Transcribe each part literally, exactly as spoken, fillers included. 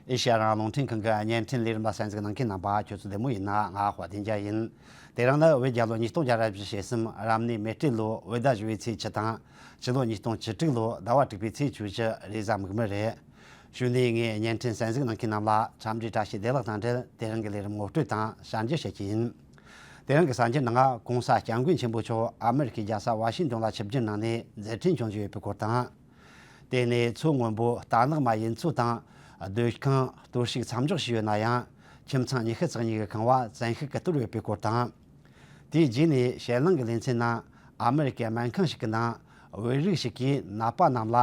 ཨེ་ཤ་ཡ་རང་དབང་རླུང་འཕྲིན་ཁང་གི་བརྙན་འཕྲིན་ལས་རིམ་ལ་གསན་གཟིགས་གནང་མཁན་རྣམ་པ་ཁྱོད་ཚོ་བདེ་མོ་ཡིན་ན། ང་དཔལ་ལྡན་རྒྱལ་ཡིན། དེ་རིང་ནི་བོད་རྒྱལ་ལོ་ཉིས་སྟོང་བརྒྱ་ར་བཞི་ཞེ་གསུམ་རབ་གནས་མེ་སྤྲེལ་ལོ་བོད་ཟླ་བཞི་པའི་ཚེས་བཅུ་དང་། སྤྱི་ལོ་ཉིས་སྟོང་བཅུ་དྲུག་ལོ་ཟླ་བ་དྲུག་པའི་ཚེས་བཅུ་བཞི་རེས་གཟའ་མིག་དམར་རེད། གཞུག་ནས་ངས་བརྙན་འཕྲིན་གསན་གཟིགས་གནང་མཁན་རྣམས་ལ་འཚམས་འདྲི་བཀྲ་ཤིས་བདེ་ལེགས་དང་འབྲེལ། དེ་རིང་གི་ལས་རིམ་ངོ་སྤྲོད་དང་གཤམ་འཇུག་བྱེད་ཀྱི་ཡིན། དེ་རིང་གི་གསར་འགྱུར་ནང་༸གོང་ས་༸སྐྱབས་མགོན་ཆེན་པོ་མཆོག་ཨ་མེ་རི་ཁའི་རྒྱལ་ས་ཝ་ཤིང་ཏོན་ལ་ཆིབས་བསྒྱུར་གནང་ནས་མཛད་འཕྲིན་བྱུང་བཞིན་ཡོད་པའི་སྐོར་དང་། དེ་ནས་མཚོ་སྔོན་པོ་རྟ་ནག་མ་ཡུལ་ཚོ་དང་། སྡོད་ཁང་གཏོར་བཤིག་མཚམས་འཇོག་བྱས་ཡོད་ན་ཡང་། ཁྱིམ་ཚང་ཉི་ཤུ་རྩ་གཉིས་ཀྱི་ཁང་བ་བཙན་ཤུགས་ཀྱིས་གཏོར་ཡོད་པའི་སྐོར་དང་། དེའི་རྗེས་ནས་ཞེད་སྣང་གི་ལེ་ཚན་ནང་ཨ་མེ་རི་ཀའི་སྨན་ཁང་ཞིག་གི་ནང་བོད་རིགས་ཤིག་གིས་ནད་པ་རྣམས་ལ་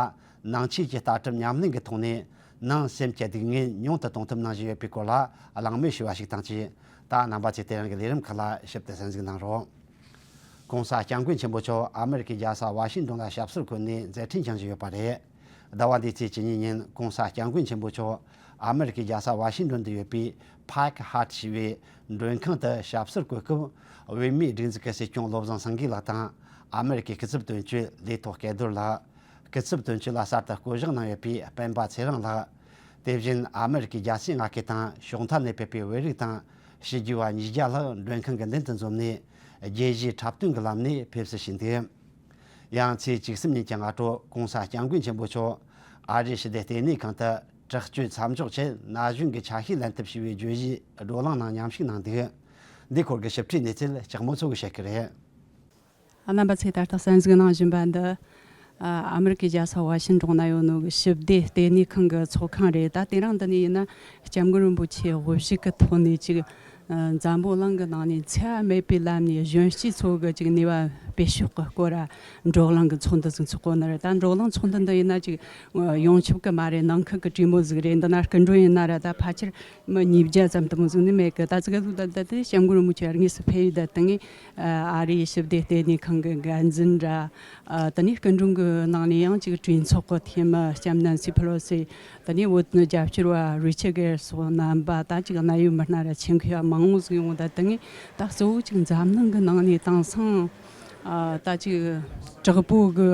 ནང་ཆོས་ཀྱི་ལྟ་གྲུབ་ཉམས་ལེན་གྱི་ཐོག་ནས་ནང་སེམས་ཀྱི་སྡུག་བསྔལ་ཉུང་དུ་གཏོང་ཐབས་གནང་བཞིན་ཡོད་པའི་སྐོར་ལ་གླེང་མོལ་ཞུས་པ་ཞིག་དང་བཅས། ད་རྣམ་པ་ཚོས་དེ་རིང་གི་ལས་རིམ་ཁག་ལ་ཞིབ་ཏུ་གསན་གཟིགས་གནང་རོགས། ༸གོང་ས་༸སྐྱབས་མགོན་ཆེན་པོ་མཆོག་ཨ་མེ་རི་ཁའི་རྒྱལ་ས་ཝ་ཤིང་ཏོན་ལ་ཞབས་སོར་བཀོད་ནས་མཛད་འཕྲིན་བསྐྱངས་བཞིན་ཡོད་པ་རེད། ཟླ་བ་འདིའི་ཚེས་བཅུ་གཉིས་ཉིན་༸གོང་ས་༸སྐྱབས་མགོན་ཆེན་པོ་མཆོག་ཨ་མེ་རི་ཁའི་རྒྱལ་ས་ཝ་ཤིང་ཏོན་དུ་ཡོད་པའི་Park Hyatt ཞེས་པའི་མགྲོན་ཁང་དུ་ཞབས་སོར་བཀོད་སྐབས། བོད་མིའི་སྒྲིག་འཛུགས་ཀྱི་སྲིད་སྐྱོང་བློ་བཟང་སེང་གེ་ལགས་དང་། ཨ་མེ་རི་ཁའི་སྐུ་ཚབ་དོན་གཅོད་ལས་ཐོག་སྐལ་རྡོར་ལགས། སྐུ་ཚབ་དོན་གཅོད་ལ་གསར་དུ་བསྐོ་གཞག་གནང་ཡོད་པའི་སྤེན་པ་ཚེ་རིང་ལགས། དེ་བཞིན་ཨ་མེ་རི་ཁའི་རྒྱལ་སའི་མངའ་སྐྱེལ་དང་ཕྱོགས་མཐའ་ནས་ཕེབས་པའི་བོད་རིགས་དང་ཕྱི་རྒྱལ་བ་ཉིས་བརྒྱ་ལྷག་མགྲོན་ཁང་གི་མདུན་དུ་འཛོམས་ནས། རྒྱལ་གཞིས་འཁྲབ་སྟོན་གྱི་ལམ་ནས་ཕེབས་བསུ་ཞུས་འདུག་ཡང་ཚེས་བཅུ་གསུམ་ཉིན་གྱི་སྔ་དྲོ་༸གོང་ས་༸སྐྱབས་མགོན་ཆེན་པོ་མཆོག་ཨ་རིའི་ཞི་བདེ་ལྟེ་གནས་ཁང་དུ་དྲག་སྤྱོད་མཚམས་འཇོག་ཆེད་ན་གཞོན་གྱི་ཆ་ཤས་ལེན་ཐབས་ཞེས་པའི་བརྗོད་གཞིའི་བགྲོ་གླེང་ནང་མཉམ་ཞུགས་གནང་འདུག་འདིའི་སྐོར་གྱི་ཞིབ་ཕྲའི་གནས་ཚུལ་ལྕགས་མོ་མཚོ་གིས་བཤད་ཀྱི་རེད། རྣམ་པ་ཚོས་ད་ལྟ་གསན་གཟིགས་གནང་བཞིན་པ་འདི། ཨ་མེ་རི་ཀའི་རྒྱལ་ས་ཝ་ཤིང་ཏོན་ན་ཡོད་ནོ་གི་ཞི་བདེ་ལྟེ་གནས་ཁང་གི་ཚོགས་ཁང་རེད། ད་དེ་རིང་འདི་ནས་ཡིན་ན་༸སྐྱབས་མགོན་རིན་པོ་ཆེ་དབུ་བཞུགས་ཀྱི་ཐོག་ནས་ཅིག་ཨ་འཛམ་བུ་གླིང་གི་ནང་ནས་འཚེ་བ་མེད་པའི་ལམ་ནས་གཞོན་སྐྱེས་ཚོ་གི་ཅིག་ནུས་པ་སྤེལ་ཕྱོགས་ཀྱི་སྐོར་ལ་བགྲོ་གླེང་གི་ཚོགས་འདུ་ཟིག་ཚོགས་གོ་ནི་རེད། ད་བགྲོ་གླེང་ཚོགས་འདུ་འདི་ཡིན་ན་ཅིག་ཡོངས་ཁྱབ་ཀྱི་མ་རེད། ནང་ཁུལ་གྱི་གྲོས་མོལ་ཟིག་རེད། འདི་ན་སྐུ་མགྲོན་ཡིན་ན་ར་ད་ཕལ་ཆེར་མི་ཉིས་བརྒྱ་ཙམ་དུ་མོ་ཟིག་ནི་མེད་གི། ད་ཙི་ག་ཟིག་ད་ད་དེ་སྐྱབས་མགོན་རིན་པོ་ཆེ་དངོས་སུ་ཕེབས་ཡོད། ད་དེ་ངས་ཨ་རིའི་ཞི་བདེ་ལྟེ་གནས་ཁང་གི་འགན་འཛིན་ར། ཨ་དེ་ནས་སྐུ་མགྲོན་གྱི་ནང་ནས་ཡང་ཅིག་གྲོས་ཚོགས་ཀྱི་འཐུས་མི་ལྕམ་ནན་སི་ཕེ་ལོ་སི། དེ་ནས་བོད་དོན་རྒྱབ་སྐྱོར་བ་རི་ཆར་གྷེར་སོགས་རྣམ་པ། ད་ཅིག་གནད་ཡོད་མི་སྣ་ར་ཆེད་མཁས་པ་མང་བོ་ཟིག་ཡོང་། ད་དེ་ངས་ད་གཙོ་བོ་ཅིག་འཛམ་གླིང་གི་ནང་ནས་དེང་སང་ཨ་ད་ཅིག་དྲག་པོ་གི་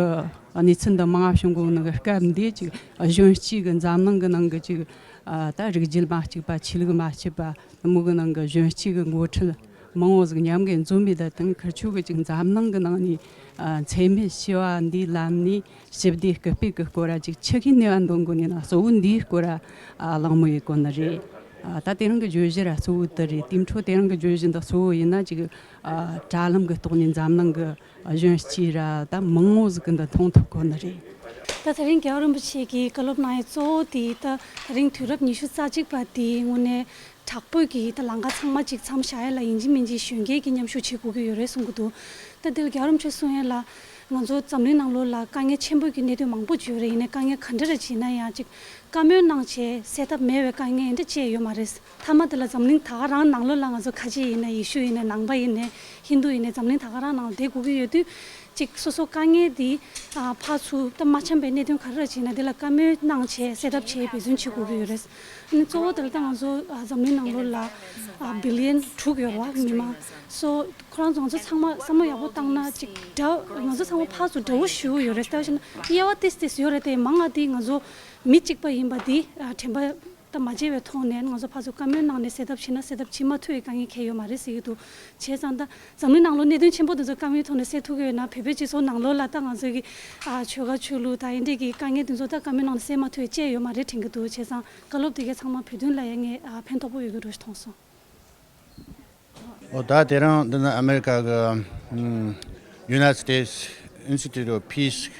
གནས་ཚུལ་འདི་མང་བ་བྱུང་གོ་ནི་གི་སྐབས་འདི་ཅིག་གཞོན་སྐྱེས་གི་འཛམ་གླིང་གི་ནང་གི་ཅིག་ཨ་ད་རིགས་རྒྱུད་མ་གཅིག་པ། ཆོས་ལུགས་མ་གཅིག་པ། མོ་གི་ནང་གི་གཞོན་སྐྱེས་གི་འགོ་ཁྲིད་མང་བོ་ཟིག་མཉམ་གི་འཛོམས་པའི་ད་དེང་ཁིར་ཆོ་གི་ཅིག་འཛམ་གླིང་གི་ནང་ནས་ཨ་འཚེ་མེད་ཞི་བ་འདིའི་ལམ་ནས་ཞི་བདེ་སྐུལ་སྤེལ་གི་སྐོར་ར་ཅིག་ཆི་གི་ནུས་པ་འདོན་དགོས་ནི་ན་གཙོ་བོ་འདིའི་སྐོར་ར་ཨ་གླེང་མོལ་ཡེད་གོ་ནི་རེད། ཨ་ད་དེ་རིང་གི་བརྗོད་གཞི་ར་གཙོ་བོ་དེ་རེད། དེ་འཕྲོ་དེ་རིང་གི་བརྗོད་གཞི་འདི་གཙོ་བོ་ཡིན་ན་ཅིག་ཨ་དྲ་ལམ་གི་ཐོག་ནས་འཛམ་གླིང་གི་གཞོན་སྐྱེས་ར་ད་མང་བོ་ཟིག་གི་འདི་མཐོང་ཐུབ་གོ་ནི་རེད། ད་དེ་རིང་རྒྱལ་བ་རིན་པོ་ཆེ་གིས་བཀའ་སློབ་གནང་ཡས་གཙོ་བོ་དེ་ད་དེ་རིང་དུས་རབས་ཉི་ཤུ་རྩ་གཅིག་པ་དེའི་དངོས་གནས་དྲག་པོའི་གི་ད་ལམ་ཁ་ཚང་མ་ཅིག་མཚམས་བཞག་ཡས་ལ་ཡིན་གཅིག་མིན་གཅིག་གཞོན་སྐྱེས་ཀྱིས་མཉམ་ཞུགས་བྱེད་དགོས་ཀྱི་ཡོད་རེད་གསུང་གི་འདུག་ད་དེ་ལ་རྒྱལ་བ་རིན་པོ་ཆེས་གསུང་ཡས་ལ་ང་ཚོ་འཛམ་གླིང་ནང་ལོགས་ལ་དཀའ་ངལ་ཆེན་པོ་གི་གནད་དོན་མང་པོ་ཅིག་ཡོད་རེད། ཡིན་ནའི་དཀའ་ངལ་ག་འདྲ་རེ་ཅིག་ཡིན་ན་ཡང་ཅིག་བཀའ་མོལ་གནང་བྱས་སེལ་ཐབས་མེད་པའི་དཀའ་ངལ་འདི་འདྲ་ཅིག་ཡོད་མ་རེད། མཐའ་མ་དེ་ལ་འཛམ་གླིང་ད་ག་རང་ནང་ལོགས་ལ་ང་ཚོ་ཁ་ཆེ་ཡིན་ནའི་ཡེ་ཤུ་ཡིན་ནའི་ནང་པ་ཡིན་ནའི་ཧིན་རྡུ་ཡིན་ནའི་འཛམ་གླིང་ད་ག་རང་ནང་ལ་བསྡད་དགོས་ཀྱི་ཡོད་དུས། གཅིག་སོ་སོ་དཀའ་ངལ་འདི་ཨ་ཕར་ཚུར་ད་མ་འཆམ་པའི་གནད་དོན་ག་རེ་ར་བྱས་ན་དེ་ལ་བཀའ་མོལ་གནང་བྱས་སེལ་ཐབས་བྱེད་འབད་བརྩོན་བྱེད་དགོས་ཀྱི་ཡོད་རེད། ཨ་ནི་གཙོ་བོ་དེ་ལ་ད་ང་ཚོ་ཨ་འཛམ་གླིང་ནང་ལོགས་ལ་ཨ་བི་ལི་ཡན་དྲུག་ཡོད་རེད་བ་མི་མང་། སོ་ཁོ་རང་ཚོ་ང་ཚོ་ཚང་མ་བསམ་བློ་ཡག་པོ་བཏང་ན་གཅིག་འདྲ་ང་ཚོ་ཚང་མ་ཕར་ཚུར་འདྲ་བོ་ཞུ་ཡོད་རེད། ད་བྱས་ན་དབྱེ་བ་ཏིས་ཏིས་ཡོད་རེད་དེ་མང་ང་དེ་ང་ཚོ་མི་གཅིག་པ་ཡིན་པ་དེ་ཨ་དྲན་པ། ད་མ་བརྗེད་པའི་ཐོག་ནས་ང་ཚོ་ཕར་ཚུར་བཀའ་མོལ་གནང་ནས་སེལ་ཐབས་བྱས་ན་སེལ་ཐབས་བྱེད་མ་ཐུབ་པའི་དཀའ་ངལ་གང་ཡང་ཡོད་མ་རེད་ཟེར་གྱི་འདུག་བྱས་ཙང་ད་འཛམ་གླིང་ནང་ལོགས་གནད་དོན་ཆེན་པོ་དེ་ཚོ་བཀའ་མོལ་ཐོག་ནས་སེལ་ཐུབ་ཀྱི་ཡོད་ན་བོད་པའི་སྤྱི་ཚོགས་ནང་ལོགས་ལ་ད་ང་ཚོ་གི་ཨ་ཆོལ་ཁ་ཆོས་ལུགས་དང་འདི་འདྲའི་གི་དཀའ་ངལ་དེ་ཚོ་ད་བཀའ་མོལ་གནང་ནས་སེལ་མ་ཐུབ་པའི་ཅི་ཡང་ཡོད་མ་རེད་དྲན་གྱི་འདུག་བྱས་ཙང་བཀའ་སློབ་དེ་གས་ཚང་མ་བོད་དོན་ལ་ཡང་ངས་ཨ་ཕན་ཐོགས་པོ་ཡོད་ཀྱི་འདུག་མཐོང་སོང་། ཨོ་ད་དེ་རིང་འདི་ནི་ཨ་མེ་རི་ཀ་གི་ཨམ་United States Institute of Peace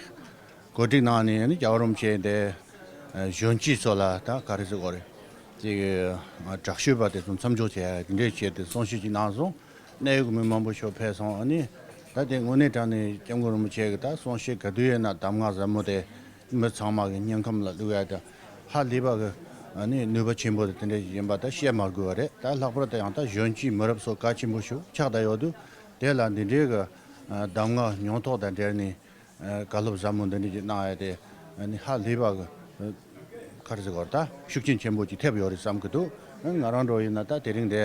གོ་སྒྲིག་གནང་ནས་ནི་རྒྱལ་བ་རིན་པོ་ཆེ་འདི་གཞོན་སྐྱེས་ཚོ་ལ་ད་ག་རེ་ཟེར་དགོས་རེད། ཅིག་དྲག་ཤོས་པ་དེ་ཚོ་མཚམས་འཇོག་བྱས་དེ་འདྲས་བྱས་ཏེ་གསུང་བཤད་ཅིག་གནང་སོང་། གནད་ཡོད་ཀྱི་མི་མང་པོ་ཞིག་ཕེབས་སོང་། ཨ་ནི་ད་དེ་དངོས་གནས་དྲང་ནས་སྐྱབས་མགོན་རིན་པོ་ཆེ་གི་ད་གསུང་བཤད་ག་དུས་ཡིན་ན་གདམས་ངག་ཟབ་མོ་དེ། མི་ཚང་མ་གི་སྙིང་ཁམས་ལ་བླུག་ཡ་དང་ཧ་ལས་པ་གི་ཨ་ནི་ནུས་པ་ཆེན་པོ་དེ་དེ་འདྲ་ཞིག་ཡིན་པ་ད་བཤད་མ་དགོས་པ་རེད། ད་ལྷག་པར་དུ་ཡང་ད་གཞོན་སྐྱེས་མི་རབས་ཚོ་གལ་ཆེན་པོ་ཞིག་ཆགས་བསྡད་ཡོད་དུས་དེ་ལ་འདི་འདྲའི་གི་ཨ་གདམས་ངག་མྱོང་ཐོག་དང་འབྲེལ་ནས་ཨ་བཀའ་སློབ་ཟབ་མོ་འདི་འདྲ་ཞིག་གནང་ཡ་དེ་ཨ་ནི་ཧ་ལས་པ་གི་ཨ་ག་རེ་ཟེར་དགོས་རེད། ད་ཤུགས་རྐྱེན་ཆེན་པོ་ཅིག་ཐེབས་ཡོད་རེད་བསམ་གི་འདུག་ཨ་ང་རང་འདྲ་བོ་ཡིན་ན་ད་དེ་རིང་དེ་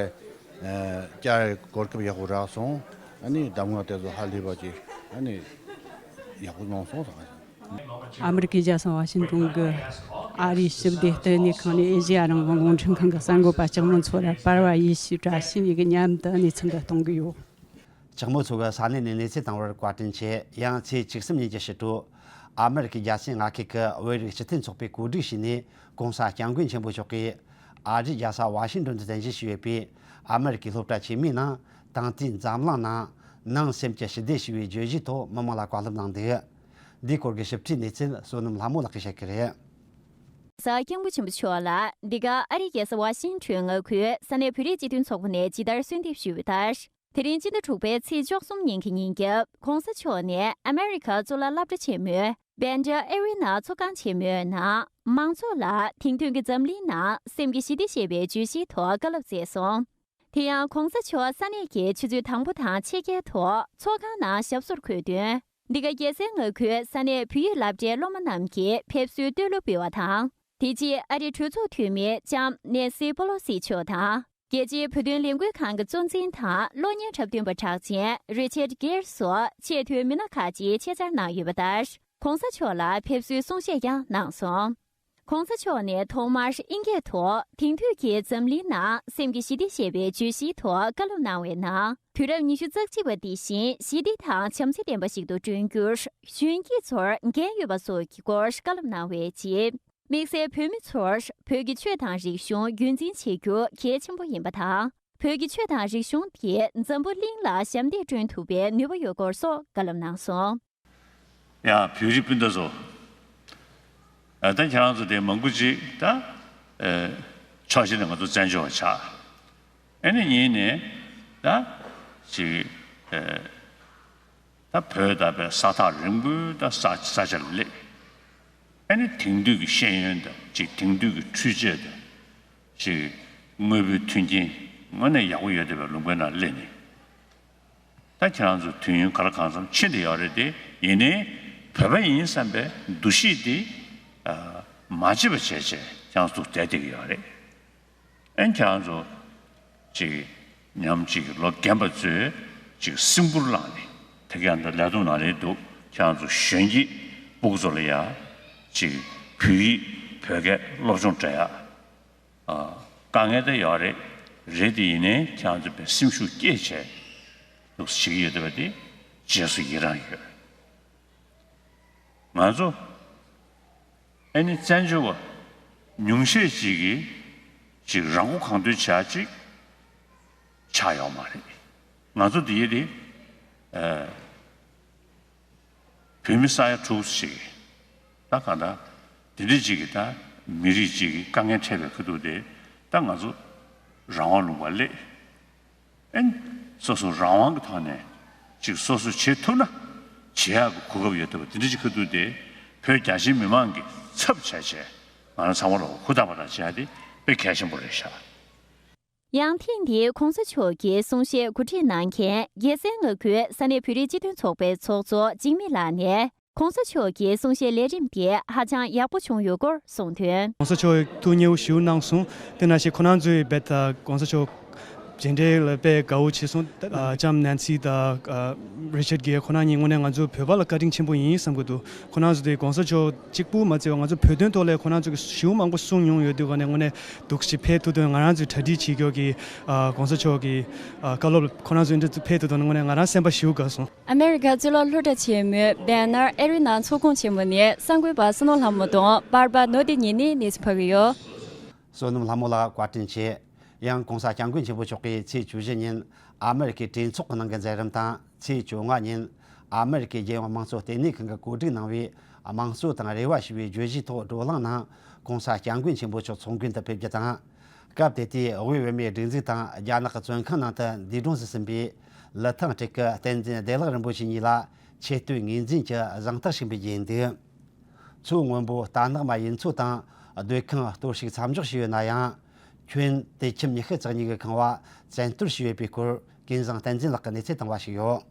ཨ་བཅར་གོ་སྐབས་ཡག་པོ་རག་སོང་། ཨ་ནི་གདམས་ངག་དེ་ཚོ་ཧ་ལས་པ་ཅིག་ཨ་ནི་ཡག་པོ་གནང་སོང་ཟེར། ཨ་མི་རི་ཀའི་རྒྱལ་ས་ཝ་ཤིང་ཏོན་གྱི་ ཨ་རིའི་ཞི་བདེ་ལྟེ་གནས་ཁང་ནས་ཨེ་ཤེ་ཡ་རང་དབང་རླུང་འཕྲིན་ཁང་གི་གསར་འགོད་པ་ལྕགས་མོ་མཚོ་ར་པར་བ་ཡེ་ཤེས་བཀྲ་ཤིས་གཉིས་ཀྱི་མཉམ་དུ་གནས་ཚུལ་འདི་གཏོང་གི་ཡོད། ལྕགས་མོ་མཚོ་གིས་ས་གནས་ནས་གནས་ཚུལ་བཏང་བར་བཀའ་དྲིན་ཆེ། ཡང་ཚེས་བཅུ་གསུམ་ཉིན་གྱི་ཕྱི་དྲོ། ཨ་མེ་རི་ཁའི་རྒྱལ་སའི་མངའ་ཁུལ་གྱི་བོད་རིགས་སྤྱི་མཐུན་ཚོགས་པས་གོ་སྒྲིག་བྱས་ནས་༸གོང་ས་༸སྐྱབས་མགོན་ཆེན་པོ་མཆོག་གིས་ཨ་རིའི་རྒྱལ་ས་ཝ་ཤིང་ཏོན་དུ་གདན་འདྲེན་ཞུས་ཡོད་པའི་ཨ་མེ་རི་ཁའི་སློབ་གྲྭ་ཆེན་མོའི་ནང་ད་ལྟའི་འཛམ་གླིང་ནང་ནང་སེམས་ཀྱི་ཞི་བདེ་ཞེས་པའི་བརྗོད་གཞིའི་ཐོག་མི་མང་ལ་བཀའ་སློབ་གནང་འདུག། འདིའི་སྐོར་གྱི་ཞིབ་ཕྲའི་གནས་ཚུལ་བསོད་ནམས་ལྷ་མོ་ལགས་ཀྱིས་བཤད་ཀྱི་རེད། ས་སྐྱབས་མགོན་ཆེན་པོ་མཆོག་ལ་འདི་ག་ཨ་རིའི་རྒྱལ་ས་ཝ་ཤིང་ཊོན་མངའ་ཁུལ་ས་གནས་བོད་རིགས་སྤྱི་མཐུན་ཚོགས་པ་ནས་ཇི་ལྟར་གསོལ་འདེབས་ཞུས་པ་ལྟར། དེ་རིང་སྤྱི་ཟླ་དྲུག་པའི་ཚེས་བཅུ་གསུམ་ཉིན་གྱི་ཉིན་རྒྱབ་༸གོང་ས་མཆོག་ནས་ཨ་མེ་རི་ཁ་གཙུག་ལག་སློབ་གྲྭ་ཆེན་མོའི་བེན་ཌར་ཨེ་རི་ན་ཚོགས་ཁང་ཆེན་མོའི་ནང་མང་ཚོགས་ལ་དེང་དུས་ཀྱི་འཛམ་གླིང་ནང་སེམས་ཀྱི་ཞི་བདེ་ཞེས་པའི་བརྗོད་གཞིའི་ཐོག་བཀའ་སློབ་སྩལ་སོང་། དེ་ཡང་༸གོང་ས་མཆོག་ས་གནས་ཀྱི་ཆུ་ཚོད་དང་པོ་དང་ཕྱེད་ཀའི་ཐོག་ཚོགས་ཁང་ནང་ཞབས་སོར་འཁོད་དོན། འདི་ག་རྒྱལ་སའི་མངའ་ཁུལ་ས་གནས་བོད་ཡིག་སློབ་གྲྭའི་སློབ་མ་རྣམས་ཀྱིས་ཕེབས་བསུའི་བསྟོད་གླུ་འབུལ་བ་དང་། དེ་རྗེས་ཨ་རིའི་གྲོས་ཚོགས་འཐུས་མི་ལྕམ་ནེན་སི་པོ་ལོ་སི་མཆོག་དང་། རྒྱལ་སྤྱིའི་བོད་དོན་ལས་འགུལ་ཁང་གི་གཙོ་འཛིན་དང་གློག་བརྙན་འཁྲབ་སྟོན་པ་གྲགས་ཅན་རི་ཆར་གྷེར་སོགས་ཆེས་མཐོའི་མི་སྣ་ཁག་ཅིག་ཆེད་བཅར་གནང་ཡོད་པ་ལྟར། ༸གོང་ས་མཆོག་ལ་ཕེབས་བསུའི་གསུང་བཤད་ཀྱང་གནང་སོང་། ༸གོང་ས་མཆོག་ནས་ཐོག་མར་དབྱིན་སྐད་ཐོག་དེང་དུས་ཀྱི་འཛམ་གླིང་ནང་སེམས་ཀྱི་ཞི་བདེ་ཞེས་པའི་བརྗོད་གཞིའི་ཐོག་བཀའ་སློབ་གནང་བའི་ནང་། དུས་རབས་ཉི་ཤུ་རྩ་གཅིག་པ་འདི་བཞིན་ཞི་བདེ་དང་བྱམས་བརྩེ་ལྡན་པ་ཞིག་ཏུ་བསྐྲུན་རྒྱུར་གཞོན་སྐྱེས་ཚོར་འགན་ཡོད་པ་སོགས་ཀྱི་སྐོར་བཀའ་སློབ་གནང་བའི་རྗེས། དམིགས་བསལ་བོད་མི་ཚོར་བོད་ཀྱི་ཆོས་དང་རིག་གཞུང་རྒྱུན་འཛིན་བྱེད་རྒྱུ་གལ་ཆེན་པོ་ཡིན་པ་དང་། བོད་ཀྱི་ཆོས་དང་རིག་གཞུང་དེ་འཛམ་བུ་གླིང་ལ་ཞབས་འདེགས་བསྐྲུན་ཐུབ་པའི་ནུས་པ་ཡོད་སྐོར་སོགས་བཀའ་སློབ་གནང་སོང་། ཡང་བོད་རིགས་སྤུན་ཟླ་ཚོ། ཨ་ད་ཁྱེད་རང་ཚོ་དེ་མང་པོ་ཅིག་ད་ཨེ་ཕྱོགས་གཅིག་ནས་ང་ཚོ་བཙན་བྱོལ་བ་ཆགས། ཨེ་ནི་གཉིས་ནས་ད་ཅིག་ཨེ་ད་བོད་ད་བའི་ས་ཐག་རིང་པོའི་ད་ས་ས་ཆ་ལ་སླེབས། ཨེ་ནི་དེང་དུས་ཀྱི་ཤེས་ཡོན་དང་ཅིག་དེང་དུས་ཀྱི་འཕྲུལ་ཆས་དང་ཅིག་དངོས་པོའི་མཐུན་རྐྱེན་དངོས་གནས་ཡག་པོ་ཡོད་བསྡད་པའི་ལུང་པའི་ནང་སླེབས་ནས། ད་ཁྱེད་རང་ཚོ་དུས་ཡུན་ག་ལ་གང་འཚམ་ཕྱིན་བསྡད་ཡོད་རེད་དེ། ཡིན་ནའི་བོད་པ་ཡིན་བསམ་པའི་འདུ་ཤེས་དེ་ཨ་མ་བརྗེད་པ་བྱས་བྱས་ཁྱེད་རང་ཚོ་བསྡད་བསྡད་ཀྱི་ཡོད་རེད། ཨན་ཁྱེད་རང་ཚོ་ཅིག་ཉམས་ཅིག་ལོ་རྒན་པ་ཚོས་ཅིག་སེམས་ཁུར་བླངས་ནས་དེ་ག་ཡང་ད་ལས་དོན་ནང་ལས་འདུག་ཁྱེད་རང་ཚོ་གཞོན་སྐྱེས་སྤུ་གུ་ཚོ་ལ་ཡ་ཅིག་བོད་ཡིག་བོད་སྐད་སློབ་སྦྱོང་སྤྲད་ཡ། ཨ། དཀའ་ངལ་དེ་ཡོད་རེད། རེད་དེ་ཡིན་ནའི་ཁྱེད་རང་ཚོ་པའི་སེམས་ཤུགས་སྐྱེད་བྱས་འདུག་བྱེད་ཀྱི་ཡོད་བསྡད་པ་དེ་རྗེས་སུ་ཡི་རང་ཡོད། ང་ཚོ་ཨ་ནི་བཙན་བྱོལ་བ་ཉུང་ཤས་ཅིག་གིས་ཅིག་རང་མགོ་གང་ཐོན་བྱ་ཅིག་ཆགས་ཡོད་མ་རེད། ང་ཚོ་དེ་ཡི་དེ་ཨ། བོད་མི་ས་ཡ་དྲུག་ཅིག་ད་གང་ལྟར་དེ་འདྲ་ཅིག་གིས་ད་མི་རིགས་ཅིག་གི་དཀའ་ངལ་འཕྲད་པའི་ཁ་ཐུག་དེ་ད་ང་ཚོ་རང་དབང་ལུང་པ་སླེབས། ཨན། སོ་སོ་རང་དབང་གི་ཐོག་ནས་ཅིག་སོ་སོ་བྱེད་ཐུབ་ན་བྱེད་ཡག་གི་གོ་སྐབས་ཡོད་ཐུབ་པ་དེ་འདྲ་ཅིག་ཁ་ཐུག་དེ་བོད་རྒྱ་ཆེའི་མི་མང་གི་ཚབ་བྱས་བྱས་ང་རང་ཚང་མ་ལ་ཧུར་ཐག་པ་དང་བྱེད་ཡག་དེ་དཔེ་གལ་ཆེན་པོ་རེད་ཤག་ཡང་ཐེངས་འདིའི་༸གོང་ས་མཆོག་གི་གསུང་བཤད་གོ་སྒྲིག་གནང་མཁན་རྒྱལ་སའི་མངའ་ཁུལ་ས་གནས་བོད་རིགས་སྤྱི་མཐུན་ཚོགས་པའི་ཚོགས་གཙོ་འཇིགས་མེད་ལགས་ནས། ༸གོང་ས་མཆོག་གི་གསུང་བཤད་ལས་རིམ་དེ་ཧ་ཅང་ཡག་པོ་བྱུང་ཡོད་སྐོར་གསུངས་དོན། ༸གོང་ས་མཆོག་ཐུགས་མཉེས་པོ་ཞེ་པོ་གནང་སོང་། དེ་ནང་བཞིན་ཁོ་རང་ཚོའི་རྦད་དེ་༸གོང་ས་མཆོག་མཇལ་འཕྲད་ལ་དཔེ་དགའ་བོ་བྱས་སོང་། ཨ། ལྕམ་ནན་སི་དང་། ཨ། རི་ཆར་གྱིས་ཁོ་རང་གཉིས་དངོས་གནས་ང་ཚོ་བོད་པ་ལ་བཀའ་དྲིན་ཆེན་པོ་ཡིན་བསམ་གྱི་འདུག་ཁོ་རང་ཚོ་དེ་༸གོང་ས་མཆོག་གཅིག་པུ་མ་ཚད་པ་ང་ཚོ་བོད་དོན་ཐོག་ལ་ཁོ་རང་ཚོ་གིས་ཞེ་པོ་མང་པོ་གསུངས་མྱོང་ཡོད་དུས་ག་ནས་དངོས་གནས་འདུག་སེ་ཕེབས་ཐུབ་དོན་ང་རང་ཚོས་གྲ་སྒྲིག་བྱེད་རྒྱུ་གི། ཨ། ༸གོང་ས་མཆོག་གི། ཨ། བཀའ་སློབ་ཁོ་རང་ཚོས་འདི་ཕེབས་ཐུབ་དོན་དངོས་གནས་ང་རང་སེམས་པ་ཞེ་པོ་དགའ་སོང་། ཨ་མེ་རི་ཁ་གཙུག་ལག་སློབ་གྲྭ་ཆེན་མོའི་བེ་ནར་ཨེ་རི་ན་ཚོགས་ཁང་ཆེན་མོ་ནས་གསར་འགོད་པ་བསོད་ནམས་ལྷ་མོ་དང་པར་པ་ནོར་བདེ་ཉིད་ནས་གནས་ཚུལ་ཕབ་ཀྱི་ཡོད། བསོད་ནམས་ལྷ་མོ་ལགས་བཀའ་དྲིན་ཆེ། ཡང་༸གོང་ས་༸སྐྱབས་མགོན་ཆེན་པོ་མཆོག་གིས་ཚེས་བཅུ་བཞི་ཉིན་ཨ་མེ་རི་ཁའི་གྲོས་ཚོགས་ཀྱི་ནང་གི་མཛད་རིམ་དང་། ཚེས་བཅོ་ལྔ་ཉིན་ཨ་མེ་རི་ཁའི་རྒྱལ་ཡོངས་དམངས་གཙོ་ལྟེ་གནས་ཁང་གིས་གོ་སྒྲིག་གནང་བའི་དམངས་གཙོ་དང་རེ་བ་ཞེས་པའི་བརྗོད་གཞིའི་ཐོག་བགྲོ་གླེང་ནང་༸གོང་ས་༸སྐྱབས་མགོན་ཆེན་པོ་མཆོག་ཚོགས་མགོན་དུ་ཕེབས་རྒྱུ་དང་། སྐབས་དེ་དུས་དབུས་བོད་མིའི་སྒྲིག་འཛུགས་དང་རྒྱ་ནག་གི་བཙོན་ཁང་ནང་དུ་འདས་གྲོངས་སུ་ཕྱིན་པའི་ལི་ཐང་ཊེག་གི་བསྟན་འཛིན་བདེ་ལེགས་རིན་པོ་ཆེ་གཉིས་ལ་ཆེ་བསྟོད་ངོས་འཛིན་གྱི་གཟེངས་རྟགས་ཤིག་འབུལ་རྒྱུ་ཡིན་འདུག་མཚོ་སྔོན་པོ་རྟ་ནག་མ་ཡུལ་ཚོ་དང་སྡོད་ཁང་གཏོར་བཤིག་མཚམས་འཇོག་བྱས་ཡོད་ན་ཡང་། ཁྱོན་དུད་ཁྱིམ་ཉི་ཤུ་རྩ་གཉིས་ཀྱི་ཁང་བ་བཙན་གཏོར་བྱས་ཡོད་པའི་སྐོར་ཀུན་བཟང་བསྟན་འཛིན་ལགས་ཀྱིས་གནས་ཚུལ་བཏང་བ་ཞིག་ཡོད།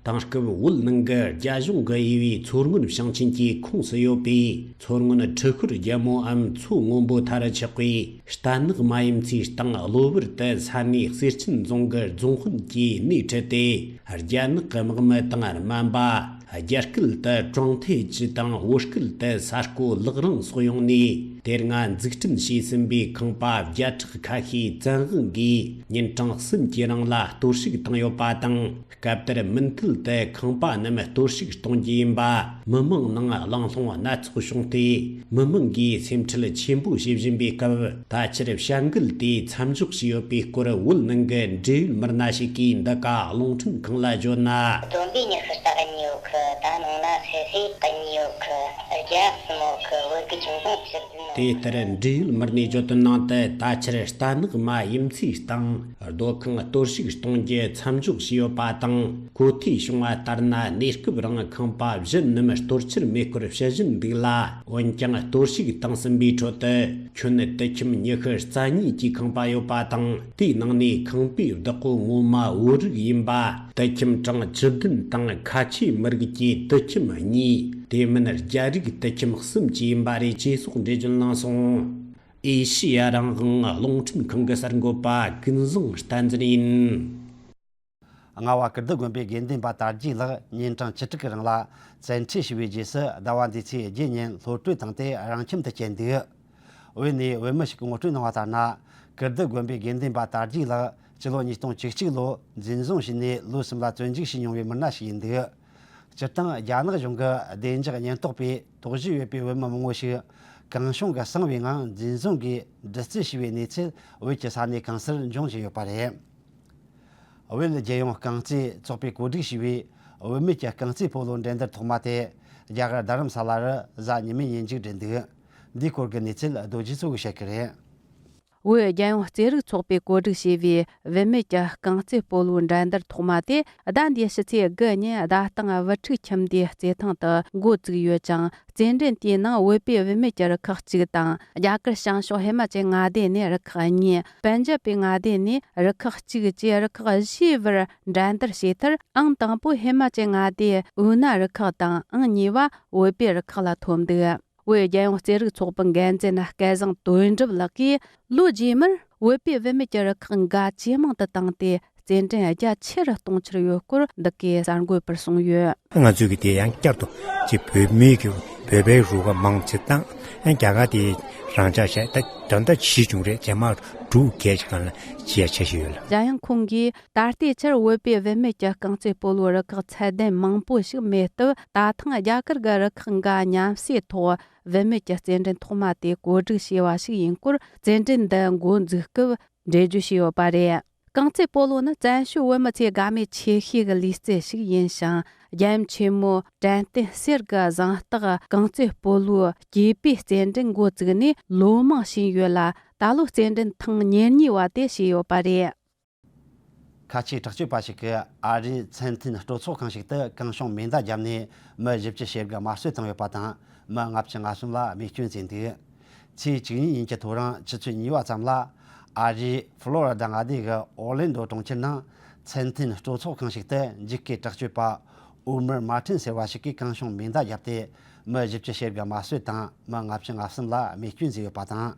དེང་སྐབས་བོད་ནང་གི་རྒྱ་གཞུང་གིས་དབྱེ་བའི་མཚོ་སྔོན་ཞིང་ཆེན་གྱི་ཁོངས་སུ་ཡོད་པའི་མཚོ་སྔོན་འཕྲུལ་འཁོར་རྒྱལ་མོའམ་མཚོ་སྔོན་པོ་མཐར་ཆགས་པའི་རྟ་ནག་མ་ཡུལ་ཚོའི་སྟེང་གློ་བུར་དུ་ས་གནས་གསེར་ཆེན་རྫོང་གི་རྫོང་དཔོན་གྱིས་སྣེ་ཁྲིད་དེ། རྒྱ་ནག་གི་དམག་མི་དང་སྨན་པ། རྒྱ་སྐད་དུ་ཀྲང་ཐེ་ཅི་དང་བོད་སྐད་དུ་ས་རྐོ་ལག་རིང་སོགས་ཡོང་ནས། དེ་སྔ་འཛུགས་སྐྲུན་བྱས་ཟིན་པའི་ཁང་པ་བརྒྱ་ཕྲག་ཁ་ཤས་བཙན་དབང་གིས་ཉིན་གྲངས་གསུམ་གྱི་རིང་ལ་གཏོར་བཤིག་བཏང་ཡོད་པ་དང་། སྐབས་དེར་མུ་མཐུད་དུ་ཁང་པ་རྣམས་གཏོར་བཤིག་གཏོང་རྒྱུ་ཡིན་པ། མི་མང་ནང་གླེང་སློང་སྣ་ཚོགས་བྱུང་སྟེ། མི་མང་གིས་སེམས་ཁྲལ་ཆེན་པོ་བྱེད་བཞིན་པའི་སྐབས། ད་ཆར་བྱ་འགུལ་དེ་མཚམས་འཇོག་བྱས་ཡོད་པའི་སྐོར། བོད་ནང་གི་འབྲེལ་ཡོད་མི་སྣ་ཞིག་གིས་འདི་ག་རླུང་འཕྲིན་ཁང་ལ་བརྗོད་ན། བསྡོམས་པས་ཉི་ཤུ་རྩ་གཉིས་ཡོད་གི། ད་ནང་ན་སུད་སི་གཉིས་ཡོད་གི། རྒྱ་གསུམ་ཡོད་གི། བོད་གི་ཁྱིམ་ཚང་བཅུ་བདུན་ཡོད་གི། དེ་ལྟར་འབྲེལ་ཡོད་མི་སྣས་བརྗོད་དོན་ནང་དུ། ད་ཆར་རྟ་ནག་མ་ཡིན་ཚེ་སྟེང་སྡོད་ཁང་གཏོར་བཤིག་གཏོང་རྒྱུ་མཚམས་འཇོག་བྱས་ཡོད་པ་དང་། གོ་ཐོས་བྱུང་བ་ལྟར་ན། གནས་སྐབས་རིང་ཁང་པ་གཞན་རྣམས་གཏོར་ཆར་མེད་སྐོར་བཤད་བཞིན་འདུག་ལ། འོན་ཀྱང་གཏོར་བཤིག་བཏང་ཟིན་པའི་ཁྲོད་དུ། ཁྱོན་དུད་ཁྱིམ་ཉི་ཤུ་རྩ་གཉིས་ཀྱི་ཁང་པ་ཡོད་པ་དང་། དེའི་ནང་ནས་ཁང་པའི་བདག་པོ་ངོ་མ་བོད་རིགས་ཡིན་པ། དུད་ཁྱིམ་གྲངས་བཅུ་བདུན་དང་ཁ་ཆེའི་མི་རིགས་ཀྱི་དུད་ཁྱིམ་གཉིས། དེ་མིན་རྒྱ་རིགས་དུད་ཁྱིམ་གསུམ་བཅས་ཡིན་པ་རེད་ཅེས་སོགས་འགྲེལ་བརྗོད་གནང་སོང་། ཨེ་ཤེ་ཡ་རང་དབང་རླུང་འཕྲིན་ཁང་གི་གསར་འགོད་པ་ཀུན་བཟང་བསྟན་འཛིན་ཡིན། རྔ་བ་ཀིརྟི་དགོན་པའི་དགེ་འདུན་པ་དར་རྒྱས་ལགས་ཉིན་གྲངས་བཅུ་དྲུག་གི་རིང་ལ་བཙན་ཁྲིད་བྱས་པའི་རྗེས་སུ། ཟླ་བ་འདིའི་ཚེས་བརྒྱད་ཉིན་གློད་གྲོལ་བཏང་སྟེ་རང་ཁྱིམ་དུ་བསྐྱལ་འདུག། བོད་ནས་བོད་མི་ཞིག་གིས་ངོ་སྤྲོད་གནང་བ་ལྟར་ན། ཀིརྟི་དགོན་པའི་དགེ་འདུན་པ་དར་རྒྱས་ལགས་སྤྱི་ལོ་ཉིས་སྟོང་བཅུ་གཅིག་ལོར་འཛིན་བཟུང་བྱས་ནས་ལོ་གསུམ་ལ་བཙོན་འཇུག་བྱས་མྱོང་བའི་མི་སྣ་ཞིག་ཡིན་འདུག། སྤྱིར་བཏང་རྒྱ་ནག་གཞུང་གི་བདེ་འཇགས་ཉེན་རྟོག་པས་དོགས་གཞི་ཡོད་པའི་བོད་མི་མང་པོ་ཞིག་གང་བྱུང་གིས་གསང་བའི་ངང་འཛིན་བཟུང་གིས་སྡུག་རྩུབ་བྱས་པའི་གནས་ཚུལ་བོད་ཀྱི་ས་གནས་གང་སར་འབྱུང་བཞིན་ཡོད་པ་རེད། བོད་རྒྱལ་ཡོངས་རྐང་རྩེད་ཚོགས་པས་གོ་སྒྲིག་བྱས་པའི་བུད་མེད་ཀྱི་རྐང་རྩེད་སྤོ་ལོ་འགྲན་བསྡུར་ཐོག་མ་དེ་རྒྱ་གར་རྡ་རམ་ས་ལ་རུ་གཟའ་ཉི་མའི་ཉིན་མཇུག་སྒྲིལ་འདུག། འདིའི་སྐོར་གྱི་གནས་ཚུལ་རྡོ་རྗེ་མཚོ་གིས་བཤད་ཀྱི་རེད། བོད་རྒྱལ་ཡོངས་རྩེད་རིགས་ཚོགས་པས་གོ་སྒྲིག་བྱས་པའི་བུད་མེད་ཀྱི་རྐང་རྩེད་སྤོ་ལོའི་འགྲན་བསྡུར་ཐོག་མ་དེ་ཟླ་འདིའི་ཕྱི་ཚེས་དགུ་ཉིན་རྡ་སྟེང་བུ་ཕྲུག་ཁྱིམ་སྡེའི་རྩེད་ཐང་དུ་འགོ་བཙུགས་ཡོད་ཅིང་། རྩེད་འགྲན་དེའི་ནང་བོད་པའི་བུད་མེད་ཀྱི་རུ་ཁག་གཅིག་དང་། རྒྱ་གར་བྱང་ཕྱོགས་ཧི་མ་ཅལ་མངའ་སྡེ་ནས་རུ་ཁག་གཉིས། པན་ཇབ་པའི་མངའ་སྡེ་ནས་རུ་ཁག་གཅིག་བཅས་རུ་ཁག་བཞིའི་བར་འགྲན་བསྡུར་བྱས་མཐར། ཨང་དང་པོ་ཧི་མ་ཅལ་མངའ་སྡེའི་ཨུ་ན་རུ་ཁག་དང་། ཨང་གཉིས་པ་བོད་པའི་རུ་ཁག་ལ་ཐོབ་འདུག། བོད་རྒྱལ་ཡོངས་རྩེད་རིགས་ཚོགས་པའི་འགན་འཛིན་སྐལ་བཟང་དོན་གྲུབ་ལགས་ཀྱིས། ལོ་རྗེས་མར་བོད་པའི་བུད་མེད་ཀྱི་རུ་ཁག་འགའ་ཇེ་མང་དུ་བཏང་སྟེ། རྩེད་འགྲན་རྒྱ་ཆེ་རུ་གཏོང་འཆར་ཡོད་སྐོར་འདི་གའི་གསར་འགོད་པར་གསུངས་ཡོད། ང་ཚོས་ཀྱི་དེ་ཡང་བསྐྱར་དུ་ཅིག་བོད་མིའི་གི་བོད་པའི་རུ་ཁག་མང་ཆེ་བཏང་། ཨ་རྒྱ་གར་དེ་རང་འཇགས་བྱས། ད་ད་ལྟ་ཇི་བྱུང་རེད། རྗེས་མ་འབྲུག་རྒྱལ་ཞིག་གང་ལ་ཇི་ཡ་ཆ་ཞིག་ཡོད་ལ། གཞན་ཡང་ཁོང་གིས། ད་ལྟའི་ཆར་བོད་པའི་བུད་མེད་ཀྱི་རྐང་རྩེད་སྤོ་ལོའི་རུ་ཁག་ཚད་ལྡན་མང་པོ་ཞིག་མེད་སྟབས། ད་ཐེངས་རྒྱ་གར་གྱི་རུ་ཁག་འགའ་མཉམ་བསྲེས་ཐོག་བུད་མེད་ཀྱི་རྩེད་འགྲན་ཐོག་མ་དེ་གོ་སྒྲིག་བྱས་པ་ཞིག་ཡིན་སྐོར། རྩེད་འགྲན་འདི་འགོ་འཛུགས་སྐབས་འགྲེལ་བརྗོད་བྱས་ཡོད་པ་རེད། རྐང་རྩེད་སྤོ་ལོ་ནི་བཙན་བྱོལ་བོད་མི་ཚོའི་དགའ་མོས་ཆེ་ཤོས་ཀྱི་ལུས་རྩལ་ཞིག་ཡིན་ཞིང་། རྒྱལ་ཡུམ་ཆེན་མོ་བྲན་བསྟེན་གསེར་གྱི་གཟེངས་རྟགས་རྐང་རྩེད་སྤོ་ལོའི་སྐྱེས་པའི་རྩེད་འགྲན་འགོ་བཙུགས་ནས་ལོ་མང་ཕྱིན་ཡོད་ལ། ད་ལོ་རྩེད་འགྲན་ཐེངས་ཉེར་གཉིས་པ་དེ་བྱས་ཡོད་པ་རེད། ཁ་ཆེའི་དྲག་སྤྱོད་པ་ཞིག་གིས་ཨ་རིའི་མཚན་མཐུན་སྤྲོ་ཚོགས་ཁང་ཞིག་ཏུ་གང་བྱུང་མེ་མདའ་བརྒྱབ་ནས་མི་བཞི་བཅུ་ཞེ་དགུ་དམར་གསོད་བཏང་ཡོད་པ་དང་། མི་ལྔ་བཅུ་ང་གསུམ་ལ་རྨས་སྐྱོན་བྱས་འདུག། ཚེས་བཅུ་གཉིས་ཉིན་གྱི་ཐོ་རངས་ཆུ་ཚོད་གཉིས་པ་ཙམ་ལ། ཨ་རིའི་ཕློ་རི་ཌ་མངའ་སྡེ་གི་ཨོར་ལན་ཌོ་གྲོང་ཁྱེར་ནང་མཚན་མཐུན་སྤྲོ་ཚོགས་ཁང་ཞིག་ཏུ་འཇིགས་སྐུལ་དྲག་སྤྱོད་པ་ཨོ་མར་མར་ཊིན་ཟེར་བ་ཞིག་གིས་གང་བྱུང་མེ་མདའ་བརྒྱབ་སྟེ། མི་བཞི་བཅུ་ཞེ་དགུ་དམར་གསོད་དང་། མི་ལྔ་བཅུ་ང་གསུམ་ལ་རྨས་སྐྱོན་བཟོས་ཡོད་པ་དང་།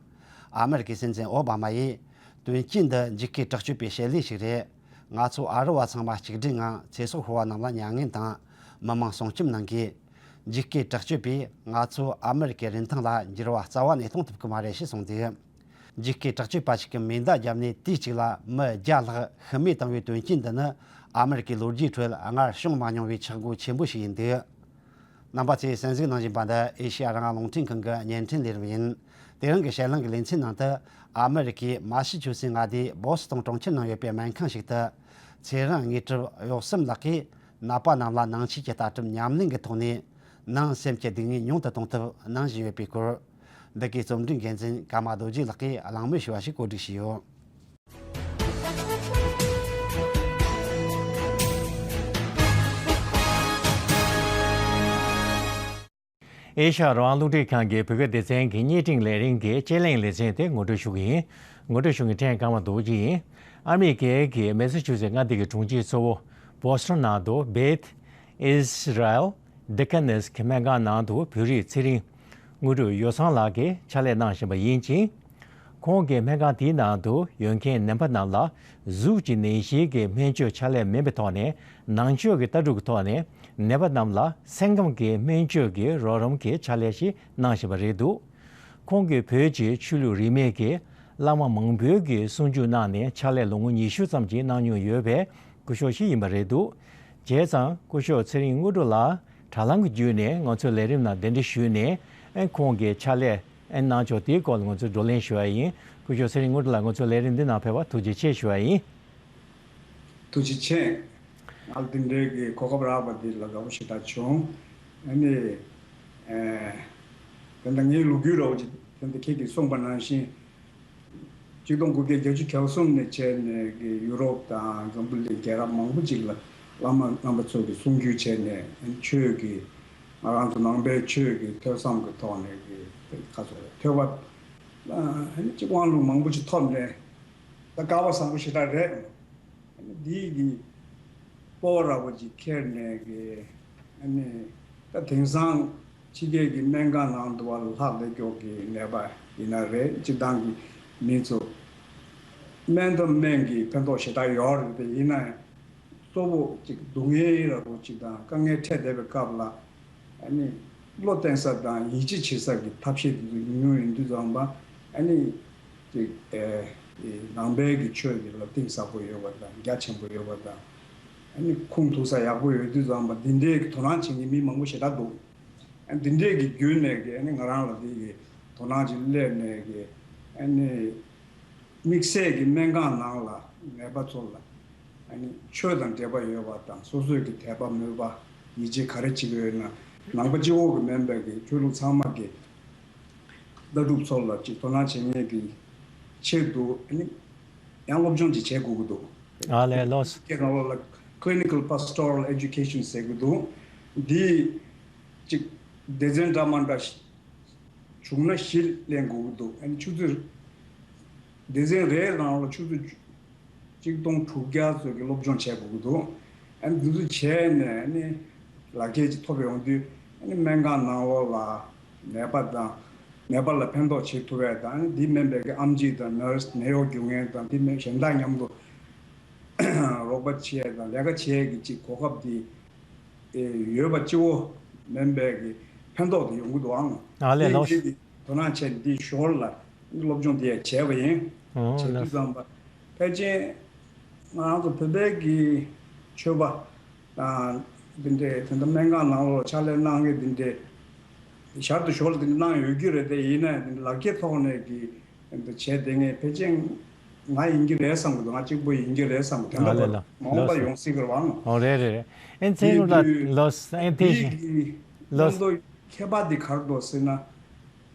ཨ་མེ་རི་ཀའི་སྲིད་འཛིན་ཨོ་བྷ་མ་ཡིས། དོན་རྐྱེན་འདི་འཇིགས་སྐུལ་དྲག་སྤྱོད་པའི་བྱེད་ལས་ཤིག་རེད། ང་ཚོ་ཨ་རི་བ་ཚང་མ་གཅིག་སྒྲིལ་ངང་ཚེ་སྲོག་ཤོར་བ་རྣམས་ལ་མྱ་ངན་དང་། མི་མང་སྲུང་སྐྱོབ་གནང་དགོས། འཇིགས་སྐུལ་དྲག་སྤྱོད་པས་ང་ཚོ་ཨ་མེ་རི་ཀའི་རིན་ཐང་ལ་འགྱུར་བ་རྩ་བ་ནས་གཏོང་ཐུབ་ཀྱི་མ་རེད་ཞེས་གསུངས་འདུག། འཇིགས་སྐུལ་དྲག་སྤྱོད་པ་ཞིག་གིས་མེ་མདའ་བརྒྱབ་ནས་དུས་གཅིག་ལ་མི་བརྒྱ་ལྷག་ཤི་རྨས་བཏང་བའི་དོན་རྐྱེན་འདི་ནི་ཨ་མེ་རི་ཀའི་ལོ་རྒྱུས་ཁྲོད་སྔར་བྱུང་མ་མྱོང་བའི་ཆག་སྒོ་ཆེན་པོ་ཞིག་ཡིན་འདུག། རྣམ་པ་ཚོས་གསན་གཟིགས་གནང་བཞིན་པ་འདི་ཨེ་ཤེ་ཡ་རང་དབང་རླུང་འཕྲིན་ཁང་གི་བརྙན་འཕྲིན་ལས་རིམ་ཡིན། དེ་རིང་གི་དཔྱད་གླེང་གི་ལེ་ཚན་ནང་དུ། ཨ་མེ་རི་ཀའི་མ་ཤི་ཆུ་སི་མངའ་སྡེའི་བོ་སི་ཏོན་གྲོང་ཁྱེར་ནང་ཡོད་པའི་སྨན་ཁང་ཞིག་ཏུ། ཚེ་རིང་དངོས་གྲུབ་གཡོ་བསམ་ལགས་ཀྱིས། ནད་པ་རྣམས་ལ་ནང་ཆོས་ཀྱི་ལྟ་གྲུབ་ཉམས་ལེན་གྱི་ཐོག་ནས། ནང་སེམས་ཀྱི་སྡུག་བསྔལ་ཉུང་དུ་གཏོང་ཐབས་གནང་བཞིན་ཡོད་པའི་སྐོར། འདི་གའི་རྩོམ་སྒྲིག་འགན་འཛིན་ཀརྨ་རྡོ་རྗེ་ལགས་ཀྱིས་གླེང་མོལ་ཞུས་པ་ཞིག་གོ་སྒྲིག་བྱས་ཡོད། ཨེ་ཤ་ཡ་རང་དབང་རླུང་འཕྲིན་ཁང་གི་བོད་སྐད་སྡེ་ཚན་གྱི་བརྙན་འཕྲིན་ལས་རིམ་གྱི་དཔྱད་གླེང་ལེ་ཚན་དེ་ངོ་སྤྲོད་ཞུ་གི་ཡིན། ངོ་སྤྲོད་ཞུ་མཁན་ཕྲན་ཀརྨ་རྡོ་རྗེ་ཡིན། ཨ་མི་རི་ཀའི་གི་མེ་སི་ཆུ་སེ་མངའ་སྡེ་གི་དྲུང་ཆེ་གཙོ་བོ་བོ་སི་ཊོན་ནང་དུ་བེད་ཨིས་ར་ཨེལ་ཌི་ཀ་ནེ་སི་སྨན་ཁང་ནང་དུ་བོད་རིགས་ཚེ་རིང་དངོས་གྲུབ་ཡོ་བསྲང་ལགས་ཀྱིས་ཕྱག་ལས་གནང་བཞིན་པ་ཡིན་ཅིང་། ཁོང་གིས་སྨན་ཁང་དེའི་ནང་དུ་ཡོད་མཁན་ནད་པ་རྣམས་ལ་གཟུགས་ཀྱི་ནད་གཞིའི་གི་སྨན་བཅོས་ཕྱག་ལས་མིན་པའི་ཐོག་ནས་ནང་ཆོས་ཀྱི་ལྟ་གྲུབ་ཀྱི་ཐོག་ནས་ ནད་པ་རྣམས་ལ་སེམས་ཁམས་ཀྱི་སྨན་བཅོས་ཀྱི་རོགས་རམ་གྱི་ཕྱག་ལས་ཤིག་གནང་བཞིན་པ་རེད་འདུག་ཁོང་གིས་བོད་ཀྱི་ཆོས་ལུགས་རིས་མེད་ཀྱི་བླ་མ་མང་པོའི་གི་གསུང་ཆོས་གནང་ནས་ཕྱག་ལས་ལོ་ངོ་ཉི་ཤུ་ཙམ་ཅིག་གནང་མྱོང་ཡོད་པའི་སྐུ་ཞབས་ཤིག་ཡིན་པ་རེད་འདུག་བྱས་ཙང་སྐུ་ཞབས་ཚེ་རིང་དངོས་གྲུབ་ལགས་དྲ་ལམ་གྱི་བརྒྱུད་ནས་ང་ཚོའི་ལས་རིམ་ནང་གདན་འདྲེན་ཞུས་ནས་ཨེ་ཁོང་གི་ཕྱག་ལས་ཨེ་གནང་ཕྱོགས་དེའི་སྐོར་ལ་ང་ཚོས་བགྲོ་གླེང་ཞུ་བ་ཡིན། སྐུ་ཞབས་ཚེ་རིང་དངོས་གྲུབ་ལགས་ང་ཚོའི་ལས་རིམ་འདི་ནང་ཕེབས་པར་ཐུགས་རྗེ་ཆེ་ཞུ་བ་ཡིན། ཐུགས་རྗེ་ཆེ། ང་ལ་འདི་འདྲའི་གི་གོ་སྐབས་རག་པ་འདི་ལ་དགའ་པོ་ཞེ་དྲག་བྱུང་། ཨ་ནི། ཨེ། ད་ལྟ་ངའི་ལོ་རྒྱུས་རོགས་ཀྱི་ད་ལྟ་ཁྱེད་ཀྱིས་གསུངས་པ་ནང་བཞིན། ཆིག་སྟོང་དགུ་བརྒྱ་བརྒྱད་ཅུ་གྱ་གསུམ་ནས་བྱས་ནས་གི་ཡུ་རོབ་དང་འཛམ་བུ་གླིང་རྒྱལ་རབས་མང་པོ་ཅིག་ལ་བླ་མ་རྣམ་པ་ཚོ་གིས་གསུང་བརྒྱུད་བྱས་ནས་ཆོས་ཀྱི་ང་རང་ཚོ་ནང་པའི་ཆོས་ཀྱི་ཐོས་བསམ་གྱི་ཐོག་ནས་གི་ཁ་སོ་ཐོས་པ་ཨ་ནི་ཅིག་དབང་ལུང་མང་པོ་ཅིག་ཐོབ་ནས་ད་སྐལ་བ་བཟང་པོ་ཞེ་དྲག་རེད། འདིའི་གི་སྤོབས་པ་ར་བ་ཅིག་ཁྱེར་ནས་གི་ཨ་ནི་ད་དེང་སང་ཕྱི་རྒྱལ་གྱི་སྨན་ཁང་ནང་དུ་བ་ལྷག་ལས་མགྱོགས་ཀྱི་ནད་པ་ཡིན་ན་རེད། སྤྱི་བཏང་གི་མི་ཚོ་སྨན་དང་སྨན་གྱི་ཕན་ཐོགས་ཞེ་དྲག་ཡོད་རེད་དེ། ཡིན་ན་ཡང་གཙོ་བོ་ཅིག་སྡུག་བསྔལ་ར་བ་ཅིག་དང་དཀའ་ངལ་འཕྲད་བསྡད་པའི་སྐབས་ལ་ཨ་ནི་བློ་བརྟན་ས་དང་ཡིད་ཆེས་བྱེད་ས་ཀྱི་ཐབས་ཤེས་དེ་ཚོ་ཉུང་ཉུང་ཡིན་དུས་ཙམ་པ་ཨ་ནི། ཅིག་ཨེ། ནང་པའི་གི་ཆོས་ཀྱི་ལ་གཏིང་ཟབ་པོ་ཡོད་པ་དང་རྒྱ་ཆེན་པོ་ཡོད་པ་དང་། ཨ་ནི་ཁུངས་ཐུག་ས་ཡག་པོ་ཡོད་དུས་ཙམ་པ་འདི་འདྲའི་གི་དོ་སྣང་བྱེད་མཁན་མི་མང་པོ་ཞེ་དྲག་འདུག་ཨ་འདི་འདྲའི་གི་བརྒྱུད་ནས་གི་ཨ་ནི་ང་རང་ལ་འདི་གི་དོ་སྣང་ཅིག་སླེབས་ནས་གི་ཨ་ནི་དམིགས་བསལ་གི་སྨན་ཁང་ནང་ལ་ནད་པ་ཚོ་ལ། ཨ་ནི་ཆོས་དང་འབྲེལ་བ་ཡོད་པ་དང་སོ་སོའི་གི་དད་པ་མོས་པ་ཡིད་ཆེས་ག་རེ་བྱེད་ཀྱི་ཡོད་ན་ནང་པ་སྤྱི་བོ་གི་མིན་པའི་གི་ཆོས་ལུགས་ཚང་མ་གི་ལྟ་གྲུབ་ཚོ་ལ་ཅིག་དོ་སྣང་བྱེད་མཁན་གི་ཆེད་དུ་ཨ་ནི་ཡང་སློབ་སྦྱོང་ཅིག་བྱེད་དགོས་ཀྱི་འདུག་ཨ་ལས་ལོས། སྐད་ནང་ལོགས་ལ་Clinical Pastoral Education ཟེར་གྱི་འདུག་འདི་ཅིག་སྡེ་ཚན་འདྲ་མ་འདྲ་བྱུང་ན་བཞི་ལེན་དགོས་ཀྱི་འདུག་ཨ་ནི་ཆུ་ཚོད་སྡེ་ཚན་རེའི་ནང་ལ་ཆུ་ཚོད་གཅིག་སྟོང་དྲུག་བརྒྱ་ཙམ་གྱི་སློབ་སྦྱོང་བྱེད་དགོས་ཀྱི་འདུག་ཨ་ནི་འདི་ཚོ་བྱས་ནས་ཨ་ནི་ལག་འཁྱེར་ཅིག་ཐོབ་ཡོང་དུས་ཨ་ནི་སྨན་ཁང་ནང་ལོགས་ལ་ནད་པ་དང་ནད་པ་ལ་ཕན་ཐོགས་བྱེད་ཐུབ་ཡས་དང་ཨ་ནི་འདི་མིན་པའི་གི་ཨེམ་ཆི་དང་ནར་སི་ནད་གཡོག་རྒྱུག་མཁན་དང་འདི་མིན་གཞན་དག་མཉམ་དུ་རོགས་པ་བྱེད་ཡས་དང་ལས་ཀ་བྱེད་ཡས་ཀྱི་ཅིག་གོ་སྐབས་འདི་ཨེ་ཡོད་པ་གཅིག་པོ་མིན་པའི་གི་ཕན་ཐོགས་དེ་ཡོང་གི་འདུག་ཨང་། ཨ་ལས་ལོས། དེ་དེ་དོ་སྣང་བྱས་འདི་ཞོར་ལ་སློབ་སྦྱོང་དེ་ཡང་བྱས་པ་ཡིན། ཨོ་བྱས་ལོས། དུས་ཙམ་པ་ཕལ་ཆེར་ང་རང་ཚོ་བོད་པའི་གི་ཆོས་པ་དང་འདི་འདྲའི་དེ་འདྲ་སྨན་ཁང་ནང་ལོགས་ཕྱག་ལས་གནང་མཁན་འདི་འདྲའི་ཞར་དུ་ཞོར་ལ་འདི་འདྲ་གནང་ཡོད་རྒྱུ་རེད་དེ། ཡིན་ན་ཡང་འདི་ལག་འཁྱེར་ཐོག་ནས་གི་འདི་བྱས་བསྡད་མཁན་ཕལ་ཆེར་ང་ཡིན་གྱི་རེད་བསམ་གི་འདུག་ང་གཅིག་པོ་ཡིན་གྱི་རེད་བསམ་གི། དེ་འདྲ་ཨ་ལས་ལོས། མ་འོངས་པ་ཡོང་སྲིད་གི་རེད་བ། ཨོ་རེད་རེད་རེད། ཨེ་ཚེ་དེ་རིང་ལ་དུས་ལོས་ཨེ་དེ་འདི་བཞིན་གི་ལོས། མཉམ་དུ་ཁྱད་པར་འདི་ག་རེ་འདུག་ཟེར་ན།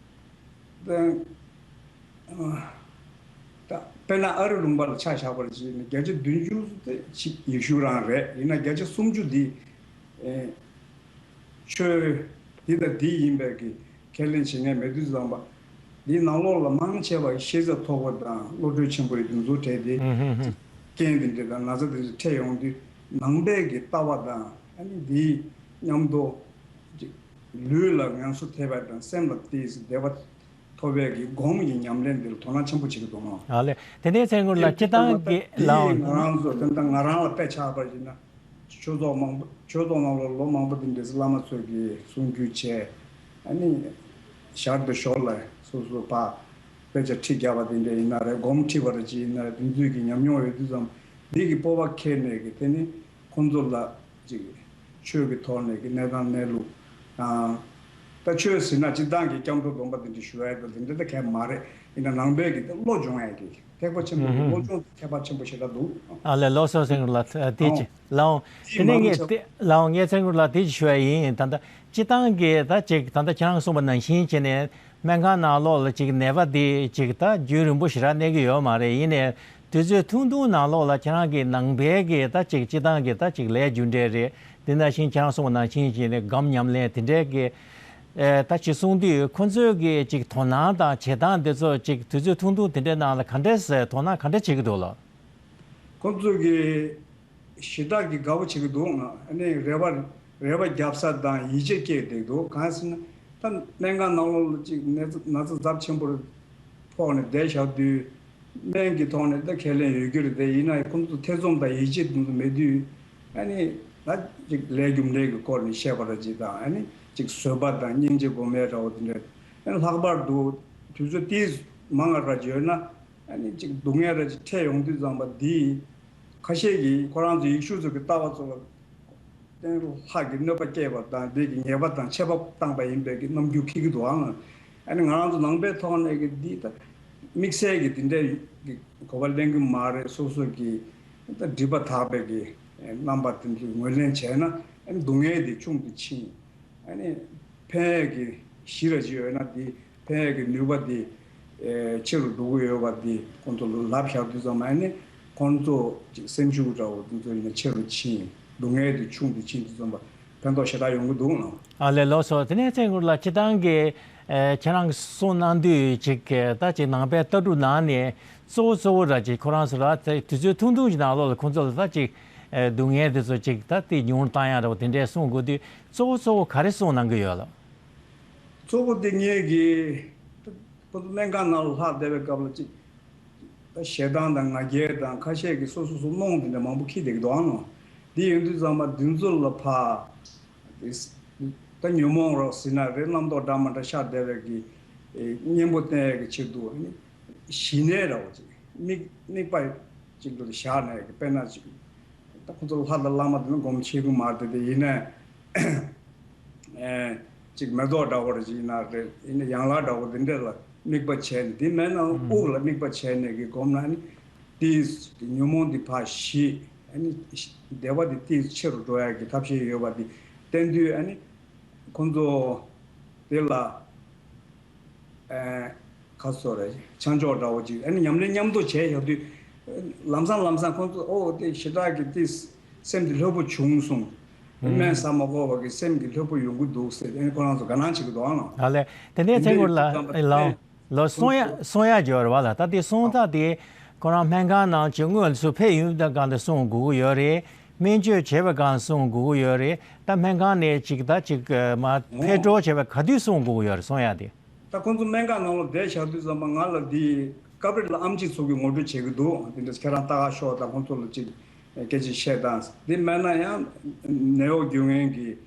ད་ཨ་ད་དཔེར་ན་ཨ་རི་ལུང་པ་ལ་ཆ་བཞག་པར་བྱས་ནས་བརྒྱ་ཆ་བདུན་ཅུ་དེ་ཅིག་ཡེ་ཤུ་རང་རེད། ཡིན་ན་བརྒྱ་ཆ་སུམ་ཅུ་འདི་ཨེ་ཆོས་འདི་དང་འདི་ཡིན་པའི་གི་ཁས་ལེན་བྱེད་མཁན་མེད་དུས་ཙམ་པ་འདིའི་ནང་ལོགས་ལ་མང་ཆེ་བ་ཤེས་ཚད་མཐོ་པོ་དང་བློ་གྲོས་ཆེན་པོ་ཡི་དེ་ཚོ་གྲས་དེ་ཨུ་ཧུ་ཧུ། རྐྱེན་དེ་འདྲ་དང་ན་ཚ་དེ་ཚོ་འཕྲད་ཡོང་དུས་ནང་པའི་གི་ལྟ་བ་དང་ཨ་ནི་འདིའི་མཉམ་དུ་ཅིག་ལུས་ལ་ངལ་གསོ་ཐེབས་པ་དང་སེམས་ལ་ཏོག་ཙམ་བདེ་བ་ཐོབ་པའི་གི་སྒོམ་གྱི་ཉམས་ལེན་འདིར་དོ་སྣང་ཆེན་པོ་བྱེད་ཀྱི་འདུག་ཨང་། ཨ་ལས། དེ་ནས་ཚེ་རིང་ལགས་སྤྱིར་བཏང་གི་ལའང་ང་རང་ཚོ་དེ་འདྲ་ང་རང་ལ་དཔེ་ཆ་བཞག་པ་ཡིན་ན་ཆོས་ཚོགས་མང་པོ་ཆོས་ཚོགས་ནང་ལ་ལོ་མང་པོ་དེ་འདྲ་བླ་མ་ཚོས་ཀྱི་གསུང་བརྒྱུད་བྱས། ཨ་ནི་ཞར་དུ་ཞོར་ལ་སོ་སོ་ཕར་དཔེ་ཆ་ཁྲིད་རྒྱག་པ་དེ་འདྲ་ཡིན་ན་རེད། སྒོམ་ཁྲིད་པ་རེད་ཅིག་ཡིན་ན་རེད། དེ་ཚོའི་གི་ཉམས་མྱོང་ཡོད་དུས་ཙམ་འདི་གི་སྤོབས་པ་ཁྱེར་ནས་གི་དེ་ནི་ཁོང་ཚོ་ལ་ཅིག་ཆོས་ཀྱི་ཐོག་ནས་ཀྱི་གནས་སྟངས་གནས་ལུགས་དང་། ད་ཆོས་ཟེར་ན་སྤྱིར་བཏང་གི་སྐྱབས་འགྲོ་སྡོམ་པ་དེ་འདྲ་ཞུ་ཡ་དང་དེ་འདྲ་ད་གས་མ་རེད། ཡིན་ན་ནང་པའི་གི་ད་བློ་སྦྱོང་ཡ་གི་ཐེག་པ་ཆེན་པོའི་ཨུ་ཧུ། བློ་སྦྱོང་དེ་ཁྱད་པར་ཆེན་པོ་ཞེ་དྲག་འདུག་ཨ་ལས་ལོ་སོ་སེང་ལ་དེ་ཨོ་ཅི་ལའོ། དེ་དེ་ནས་མང་ངས་ཆེ་དེ་ལའོ་ངས་ཚེ་རིང་ལ་དེ་ཅི་ཞུ་ཡ་ཡིན། ད་ལྟ་སྤྱིར་བཏང་གི་ད་ཅིག་ད་ལྟ་ཁྱེད་རང་གསུངས་པ་ནང་བཞིན་བྱས་ནས། སྨན་ཁང་ནང་ལོགས་ལ་ཅིག་ནད་པ་དེ་ཅིག་ད་རྒྱུན་རིང་པོ་ཞེ་དྲག་གནས་ཀྱི་ཡོད་མ་རེད། ཡིན་ནའི་དུས་ཚོད་ཐུང་ཐུང་ནང་ལོགས་ལ་ཁྱེད་རང་གི་ནང་པའི་གི་ད་ཅིག་སྤྱིར་བཏང་གི་ད་ཅིག་ལས་རྒྱུ་འབྲས་རེད། དེ་ནང་བཞིན་ཁྱེད་རང་གསུངས་པ་ནང་བཞིན་བྱས་ནས་སྒོམ་ཉམས་ལེན་དེ་འདྲའི་གི་ཨེ་ད་ཅིག་གསུང་དུས་ཁོ་ཚོའི་གི་ཅིག་དོ་སྣང་དང་བྱེད་སྟངས་དེ་ཚོ་ཅིག་དུས་ཚོད་ཐུང་ཐུང་དེ་འདྲའི་ནང་ལ་ག་འདྲས་དོ་སྣང་ག་འདྲས་བྱེད་ཀྱི་འདུག་ལགས། ཁོ་ཚོས་གི་ཞེ་དྲག་གི་དགའ་པོ་བྱེད་ཀྱི་འདུག་ཨ་ནི་རེ་བ་རེ་བ་རྒྱབ་ས་དང་ཡིད་ཆེས་སྐྱེས་བསྡད་འདུག་གང་ཟེར་ན་ད་སྨན་ཁང་ནང་ལོགས་ལ་ཅིག་ན་ཚ་ན་ཚ་ཚབས་ཆེན་པོ་ཕོག་ནས་བསྡད་བཞག་དུས་སྨན་གྱི་ཐོག་ནས་ད་ཁས་ལེན་ཡོད་རྒྱུ་རེད་དེ། ཡིན་ན་ཁོང་ཚོ་ཐེ་ཚོམ་དང་ཡིད་ཆེས་དེ་ཚོ་མེད་དུས་ཨ་ནི་ ད་ཅིག་ལས་རྒྱུ་འབྲས་ཀྱི་སྐོར་ནས་བཤད་པ་ར་ཅིག་དང་། ཨ་ནི་ཅིག་བཟོད་པ་དང་སྙིང་རྗེ་སྒོམ་ཡས་འདྲ་བོ་དེ་འདྲ། ཨ་ནི་ལྷག་པར་དུ་དུས་ཚོད་ཏིས་མང་ང་ར་ཅིག་ཡོད་ན། ཨ་ནི་ཅིག་སྡུག་བསྔལ་ར་ཅིག་འཕྲད་ཡོང་དུས་ཙམ་པ་འདི་ཁ་ཤས་ཀྱིས་ཁོ་རང་ཚོ་ཡེ་ཤུ་ཚོ་གི་ལྟ་བ་ཚོ་ལ་བརྟེན་ལྷག་གི་གནོད་པ་སྐྱེལ་བ་དང་། དེ་གི་ཉེས་པ་དང་ཆད་པ་བཏང་པ་ཡིན་པའི་གི་རྣམ་འགྱུར་འཁྱེར་གི་འདུག་ཨང་། ཨ་ནི་ང་རང་ཚོ་ནང་པའི་ཐོག་ནས་གི་འདི་ད་དམིགས་བསལ་གི་དེ་འདྲའི་གི་གོ་བ་ལེན་གི་མ་རེད། སོ་སོ་གི་ད་སྒྲིབ་པ་དག་པའི་གི་རྣམ་པ་དེ་ཚོ་ངོས་ལེན་བྱས་ན། ཨ་ནི་སྡུག་བསྔལ་དེ་ཆུང་དུ་ཕྱིན། ཨ་ནི་ཕན་ཡས་ཀྱི་གཞི་ར་ཅིག་ཡོད་ན། དེ་ཕན་ཡས་ཀྱི་ནུས་པ་དེ་ཨེ་ཆེ་རུ་འགྲོ་གི་ཡོད་པ་དེ་ཁོང་ཚོ་ལ་ལབ་བཞག་དུས་ཙམ། ཨ་ནི་ཁོང་ཚོ་ཅིག་སེམས་ཤུགས་འདྲ་བོ་དེ་ཚོ་ཡིན་ན་ཆེ་རུ་ཕྱིན། སྡུག་བསྔལ་དེ་ཆུང་དུ་ཕྱིན་དུས་ཙམ་པ་ཕན་ཐོགས་ཞེ་དྲག་ཡོང་གི་འདུག་ལགས། ཨ་ལས། ལགས་སོ། དེ་ནས་ཚེ་རིང་ལགས་སྤྱིར་བཏང་གི་ཨེ་ཁྱེད་རང་གི་གསུང་གནང་དུས་ཅིག་ད་ཅིག་ནང་པའི་ལྟ་གྲུབ་ནང་ནས་གཙོ་བོ་གཙོ་བོ་ར་ཅིག་ཁོ་རང་ཚོ་ལ་དེ་དུས་ཚོད་ཐུང་ཐུང་ཞིག་ནང་ལོགས་ལ་ཁོང་ཚོ་ལ་ད་ཅིག་ཨེ་སྡུག་བསྔལ་དེ་ཚོ་ཅིག་ད་དེ་ཉུང་བཏང་ཡག་འདྲ་བོ་དེ་འདྲའི་གསུང་དགོས་དུས། གཙོ་བོ་གཙོ་བོ་ག་རེ་གསུང་གནང་གི་ཡོད་ལགས། གཙོ་བོ་དེ་ངེད་ཀྱིས་ཁོ་ཚོ་སྨན་ཁང་ནང་ལ་ལྷག་བསྡད་པའི་སྐབས་ལ་ཅིག་ད་ཞེ་སྡང་དང་ང་རྒྱལ་དང་ཁ་ཤས་ཀྱིས་སོ་སོ་སོ་རྨོངས་དེ་འདྲ་མང་པོ་འཁྱེར་བསྡད་ཀྱི་འདུག་ཨང་། འདི་ཡིན་དུས་ཙམ་པ་འདི་ཚོ་ལ་ཕར་ད་ཉོན་མོངས་རོགས་ཟེར་ན་རེད། རྣམ་རྟོག་འདྲ་མི་འདྲ་ཤར་བསྡད་པའི་གི་ཨེ་གཉེན་པོ་བསྟེན་ཡས་ཀྱི་ཕྱིར་དུ། ཨ་ནི་ཞི་གནས་འདྲ་བོ་ཅིག་དམིགས་དམིགས་པ་ཅིག་ཏུ་བཞག་ནས་གི། དཔེར་ན་ཅིག་ད་ཁོ་ཚོ་ལྷ་དང་བླ་མ་དེ་ཚོ་སྒོམ་ཤེས་ཀྱི་མ་རེད་དེ། ཡིན་ནའི་ཨེ་ཅིག་མེ་ཏོག་འདྲ་བོ་རེ་ཅིག་ཡིན་ན་རེད། ཡིན་ན་ཡན་ལག་འདྲ་བོ་དེ་འདྲ་ལ་དམིགས་པ་བྱས་ནས། དེ་མེད་ན་དབུགས་ལ་དམིགས་པ་བྱས་ནས་གི་སྒོམ་ན། ཨ་ནི་དེའི་ཉོན་མོངས་དེ་ཕར་ཞི། ཨ་ནི་བདེ་བ་དེ་དེའི་ཆེ་རུ་འགྲོ་ཡག་གི་ཐབས་ཤེས་ཡོད་པ་དེ་བསྟན་དུས། ཨ་ནི་ཁོང་ཚོ་དེ་ལ་ཨེ་ཁ་སོ་རེ་ཆང་འཇོག་འདྲ་བོ་ཅིག་ཨ་ནི་ཉམས་ལེན་མཉམ་དུ་བྱས་ཡོང་དུས། ལམ་སང་ལམ་སང་ཁོང་ཚོ་ཨོ་དེ་ཞེ་དྲག་གི་དེ་སེམས་དེ་ལྷོད་པོ་བྱུང་སོང་། ཨུམ། སྨན་ཟ་མ་དགོས་པ་གི་སེམས་ཀྱི་ལྷོད་པོ་ཡོང་གི་འདུག་ཟེར། ཨ་ནི་ཁོ་རང་ཚོ་དགའ་སྣང་བྱེད་ཀྱི་འདུག་ཨང་། ཨ་ལས། དེ་ནས་ཚེ་འགུར་ལ་ལ་ལོ་གསུང་ཡ་གསུང་ཡ་འབྱོར་བ་ལ། ད་དེ་གསུང་སྟངས་དེ་ཁོ་རང་སྨན་ཁང་ནང་ཅིག་དངོས་སུ་ཕེབས་ཡོང་དུས་སྒང་དེ་གསུང་དགོས་ཀྱི་ཡོད་རེད། སྨན་བཅོས་བྱས་པའི་སྒང་གསུང་དགོས་ཀྱི་ཡོད་རེད། ད་སྨན་ཁང་ནས་ཅིག་ད་ཅིག་མར་ཕེབས་འགྲོ་བྱས་པའི་ག་དུས་གསུང་དགོས་ཀྱི་ཡོད་རེད། གསུང་ཡ་དེ། ད་ཁོང་ཚོ་སྨན་ཁང་ནང་ལ་བསྡད་བཞག་དུས་ཙམ་པ་ང་ལ་འདི་སྐབས་རེ་ལ་ཨེམ་ཆི་ཚོ་གིས་ངོ་སྤྲོད་བྱེད་ཀྱི་འདུག་དེ་འདྲ་ཁྱེད་རང་ལྟ་ག་ཤོག་དང་། ཁོང་ཚོ་ལ་ཅིག་སྐད་ཆ་བཤད་དང་། དེ་མེད་ན་ཡང་ནད་གཡོག་རྒྱུགས་མཁན་གྱིས་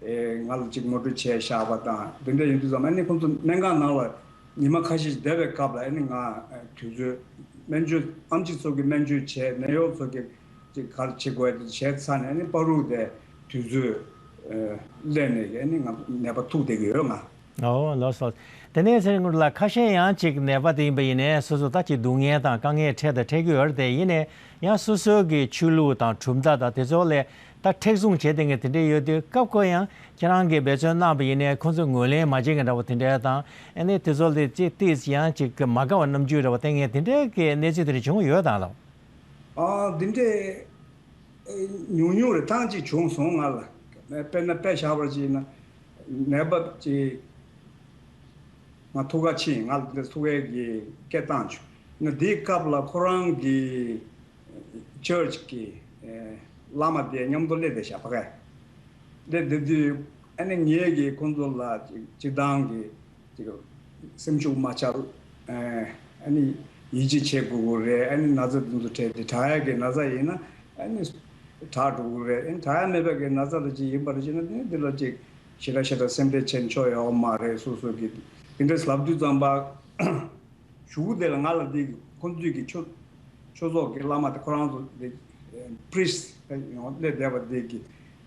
ཨེ་ང་ལ་ཅིག་ངོ་སྤྲོད་བྱས་བཞག་པ་དང་། དེ་འདྲ་ཡིན་དུས་ཙམ། ཨ་ནི་ཁོང་ཚོ་སྨན་ཁང་ནང་ལ་ཉི་མ་ཁ་ཤས་ཤིག་བསྡད་པའི་སྐབས་ལ། ཨ་ནི་ང་དུས་ཚོད་སྨན་བཅོས། ཨེམ་ཆི་ཚོ་གིས་སྨན་བཅོས་བྱས། ནད་གཡོག་ཚོ་གིས་ཅིག་ག་རེ་བྱེད་དགོས་དེ་བྱས་ཚར་ནས། ཨ་ནི་བར་དུ་དེ་དུས་ཚོད་ཨེ་ལེན་ནས། ཨ་ནི་ང་ནད་པ་ཐུག་བསྡད་ཀྱི་ཡོད་ང་། ཨོ་ལགས་སོ། དེ་ནས་ཚེ་རིང་ལགས། ཁ་ཤས་ཡང་ཅིག་ནད་པ་དེ་ཡིན་པ་ཡིན་ནའི་སོ་སོ་ད་ཅིག་སྡུག་བསྔལ་དང་དཀའ་ངལ་འཕྲད་དང་འཕྲད་ཀྱི་ཡོད་རེད་དེ། ཡིན་ནའི་ཡང་སོ་སོ་གི་ཆོས་ལུགས་དང་གྲུབ་མཐའ་དང་དེ་ཚོ་ལ་ད་མཁྲེགས་བཟུང་བྱས་བསྡད་མཁན་དེ་འདྲ་ཡོད་དུས། སྐབས་ཁོ་ཡང་ཁྱེད་རང་གིས་འབད་བརྩོན་གནང་བ་ཡིན་ནའི་ཁོ་ཚོས་ངོས་ལེན་མ་བྱེད་མཁན་འདྲ་བོ་དེ་འདྲ་དང་། ཨ་ནི་དེ་ཚོ་ལ་ཅིག་ཏིས་ཡང་ཅིག་མ་དགའ་བ་རྣམ་འགྱུར་འདྲ་བོ་བསྟན་མཁན་དེ་འདྲ་གི་གནས་ཚུལ་དེ་འདྲ་བྱུང་ཡོད་དམ་ལགས། ཨ་འདི་འདྲའི་ཉུང་ཉུང་རེ་ཐེངས་གཅིག་བྱུང་སོང་ང་ལ། དཔེར་ན་དཔེ་བཞག་པར་བྱས་ན། ནད་པ་ཅིག་ང་ཐུག་ག་ཕྱིན། ང་ལ་འདི་ཐུག་ཡས་ཀྱི་སྐད་བཏང་བྱུང་ན། དེའི་སྐབས་ལ་ཁོ་རང་གི་ཅར་ཅི་གི་ཨེ་བླ་མ་དེ་མཉམ་དུ་སླེབས་བསྡད་བཞག་པ་གས། སླེབས་བསྡད་དུས་ཨ་ནི་ངས་ཀྱིས་ཁོང་ཚོ་ལ་ཅིག་སྤྱིར་བཏང་གི་ཅིག་སེམས་ཤུགས་མ་ཆག་ཨ་ནི་ཡིད་ཆེས་བྱེད་དགོས་ཀྱི་རེད། ཨ་ནི་ན་ཚ་དེ་ཚོ་དྲག་དེ་དྲག་ཡག་གི་ན་ཚ་ཡིན་ན་ཨ་ནི་དྲག་འགྲོ་གི་རེད། ཨ་ནི་དྲག་ཡག་མེད་པའི་གི་ན་ཚ་ལ་ཅིག་ཡིན་པ་རེད་ཅེ་ན། དེ་ནི་འདི་ལ་ཅིག་ཞེ་དྲག་ཞེ་དྲག་སེམས་ཁྲལ་བྱེད་ཆོག་ཡོད་མ་རེད། སོ་སོ་གི་དེ་འདྲས་ལབ་དུས་ཙམ་པ། གཞུག་གུ་དེ་ལ་ང་ལ་དེ་གི་ཁོང་ཚོའི་གི་ཆོས་ཆོས་ཚོགས་ཀྱི་བླ་མ་དེ་ཁོ་རང་ཚོ་དེ་པི་རི་སི་ཡོང་སླེབས་བསྡད་པ་དེ་གི་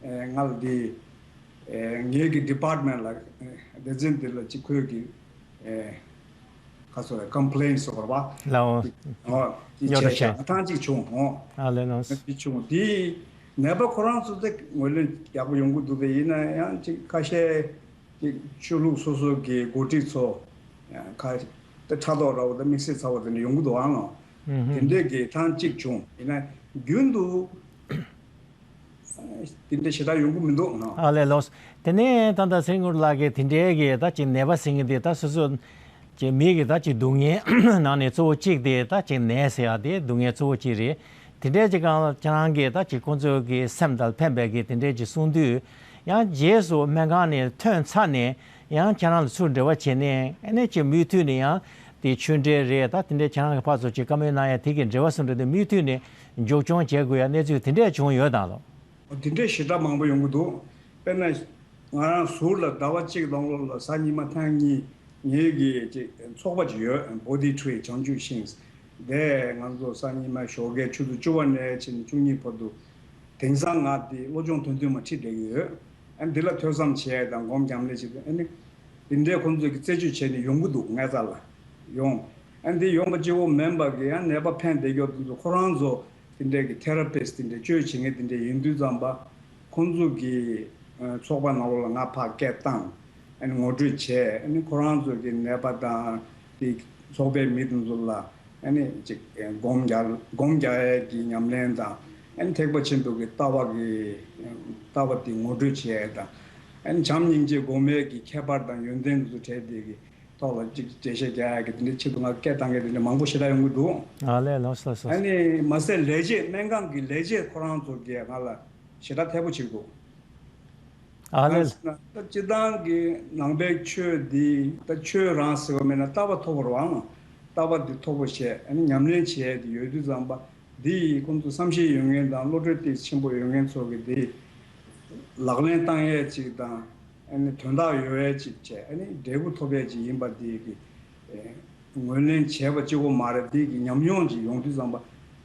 ང་ལ་དེ་ངའི་གི་ཌི་པཊ་མེན་ཊི་ལ་སྡེ་ཚན་དེ་ལ་ཅིག་ཁོས་གི་ཁ་སོ་རེ་ཀམ་པི་ལེན་སོགས་པ་ལའོ། དེ་ཡོད་རེད་བྱས་ཤག་ཤག་ཐེངས་གཅིག་བྱུང་ཧོ། ཨ་ལེ་ནོ། དེ་བྱུང་དེ་ནད་པ་ཁོ་རང་ཚོ་དེ་ངོས་ལེན་ཡག་པོ་ཡོང་གི་འདུག་དེ་ཡིན་ན་ཡང་ཅིག་ཁ་ཤས། ཅིག་ཆོས་ལུགས་སོ་སོ་གི་འགོ་ཁྲིད་ཚོ་ཁ་དེ་ཕྲག་དོག་ར་བོ་དང་དམིགས་བསལ་ཚ་བོ་དེ་འདྲ་ཡོང་གི་འདུག་ཨང་ལོ། དེ་འདྲས་ཀྱི་ཐེངས་གཅིག་བྱུང་། ཡིན་ན་རྒྱུན་དུ་དེ་འདྲ་ཞེ་དྲག་ཡོང་གི་མི་འདུག་ནོ། ཨ་ལས་ལོས། དེ་ནས་ད་ལྟ་ཚེ་རིང་ལགས་ཀྱིས་དེ་འདྲའི་གི་ད་ཅིག་ནད་པ་ཟེར་མཁན་དེ་ད་སོ་སོ་ཅིག་མི་གི་ད་ཅིག་སྡུག་བསྔལ་ནང་ནས་གཙོ་བོ་གཅིག་དེ་ད་ཅིག་ནད་ཟེར་ཡ་དེ་སྡུག་བསྔལ་གཙོ་བོ་གཅིག་རེད། དེ་འདྲའི་ཅིག་གང་ཁྱེད་རང་གིས་ད་ཅིག་ཁོང་ཚོ་གི་སེམས་དང་ཕན་པའི་གི་དེ་འདྲའི་ཅིག་གསུང་དུས། ཡང་རྗེས་སུ་སྨན་ཁང་ནས་ཐོན་ཚར་ནས་ཡང་ཁྱེད་རང་ལ་ཚུར་འབྲེལ་བ་བྱས་ནས། ཨ་ནི་ཅིག་མུ་མཐུད་ནས་ཡང་དེ་ཆོས་འབྲེལ་རེད། ད་དེ་འདྲའི་ཁྱེད་རང་གི་ཕར་ཚུར་ཅིག་བཀའ་མོལ་གནང་ཡ་དེ་གི་འབྲེལ་བ་སུ་འདྲ་དེ་མུ་མཐུད་ནས་མཇུག་སྐྱོང་བྱེད་དགོས་ཡ་གནས་ཚུལ་དེ་འདྲས་བྱུང་ཡོད་དམ་ལགས། དེ་འདྲའི་ཞེ་དྲག་མང་པོ་ཡོང་གི་འདུག་དཔེར་ན། ང་རང་ཟུར་ལ་ཟླ་བ་གཅིག་ནང་ལོགས་ལ་གཟའ་ཉི་མ་ཐེངས་གཉིས་ངེད་ཀྱི་ཅིག་ཚོགས་པ་ཅིག་ཡོད། Bodhi Tree བྱང་ཆུབ་ཤིང་། དེ་ང་ཚོ་གཟའ་ཉི་མ་ཞོགས་ཀའི་ཆུ་ཚོད་བཅུ་པ་ནས་ཕྱིན་ནས་བཅུ་གཉིས་བར་དུ། དེང་སང་ང་འདི་བློ་སྦྱོང་ཐུང་ཐུང་མ་ཁྲིད་བསྡད་ཀྱི་ཡོད། ཨ་འདི་ལ་ཐོས་བསམ་བྱས་དང་སྒོམ་རྒྱབ་ལས་བྱེད་དང་། ཨ་ནི་དེ་འདྲའི་ཁོང་ཚོས་ཀྱི་རྩད་གཅོད་བྱས་ནས་ཡོང་གི་འདུག་ངའི་རྩ་ལ་ཡོང་། ཨ་འདི་ཡོང་པ་གཅིག་པོ་མིན་པ་གི་ཡང་ནད་པ་ཕན་བདེ་སྐྱོ་དེ་ཚོ་ཁོ་རང་ཚོ་དེ་འདྲའི་གི་ཐེ་ར་པིས་དེ་འདྲའི་བཅོས་བྱེད་མཁན་དེ་འདྲའི་ཡིན་དུས་ཙམ་པ། ཁོང་ཚོ་གི་ཚོགས་པ་ནང་ལོགས་ལ་ང་ཕར་སྐད་བཏང་། ཨ་ནི་ངོ་སྤྲོད་བྱས། ཨ་ནི་ཁོ་རང་ཚོ་གི་ནད་པ་དང་དེ་ཚོགས་པའི་མི་དེ་ཚོ་ལ། ཨ་ནི་ཅིག་སྒོམ་རྒྱག་སྒོམ་རྒྱག་ཡས་ཀྱི་ཉམས་ལེན་དང་། ཨ་ནི་ཐེག་པ་ཆེན་པོ་གི་ལྟ་བ་གི་ལྟ་བ་དེ་ངོ་སྤྲོད་བྱེད་ཡས་དང་། ཨ་ནི་བྱམས་སྙིང་རྗེ་སྒོམ་ཡས་ཀྱི་ཁྱད་པར་དང་ཡོན་ཏན་དེ་ཚོ་འཕྲད་དེ་གི་ཐོག་ལ་ཅིག་འགྲེལ་བཤད་རྒྱག་ཡས་ཀྱི་དེ་འདྲའི་ཆེད་དུ་ང་སྐད་བཏང་མཁན་དེ་འདྲ་མང་པོ་ཞེ་དྲག་ཡོང་གི་འདུག་ཨ་ལས། ལགས་སོ་ལགས་སོ། ཨ་ནི་མ་ཟད་ལས་བྱེད་སྨན་ཁང་གི་ལས་བྱེད་ཁོ་རང་ཚོ་གིས་ང་ལ་ཞེ་དྲག་མཐེ་བོ་བྱེད་འདུག་ཨ་ལས། གང་ཟེར་ན་ད་སྤྱིར་བཏང་གི་ནང་པའི་ཆོས་འདི་ད་ཆོས་རང་ཟེར་བ་མེད་ན་ལྟ་བ་མཐོ་པོ་རེད་པ། ལྟ་བ་འདི་མཐོ་པོ་བྱས། ཨ་ནི་ཉམས་ལེན་བྱས་ཏེ་ཡོད་དུས་ཙམ་པ། འདི་ཡིས་ཁོང་ཚོ་བསམ་ཤེས་ཡོད་མཁན་དང་བློ་གྲོས་ཏོག་ཙམ་ཆེན་པོ་ཡོད་མཁན་ཚོ་གིས་འདི་ལག་ལེན་བསྟར་ཡས་ཅིག་དང་། ཨ་ནི་དོན་དག་ཡོད་ཡས་ཅིག་བྱས། ཨ་ནི་འབྲས་བུ་ཐོབ་ཡས་ཅིག་ཡིན་པ་འདི་གི་ངོས་ལེན་བྱས་པ་གཅིག་པོ་མ་རེད། དེ་གི་ཉམས་མྱོང་ཅིག་ཡོང་དུས་ཙམ་པ།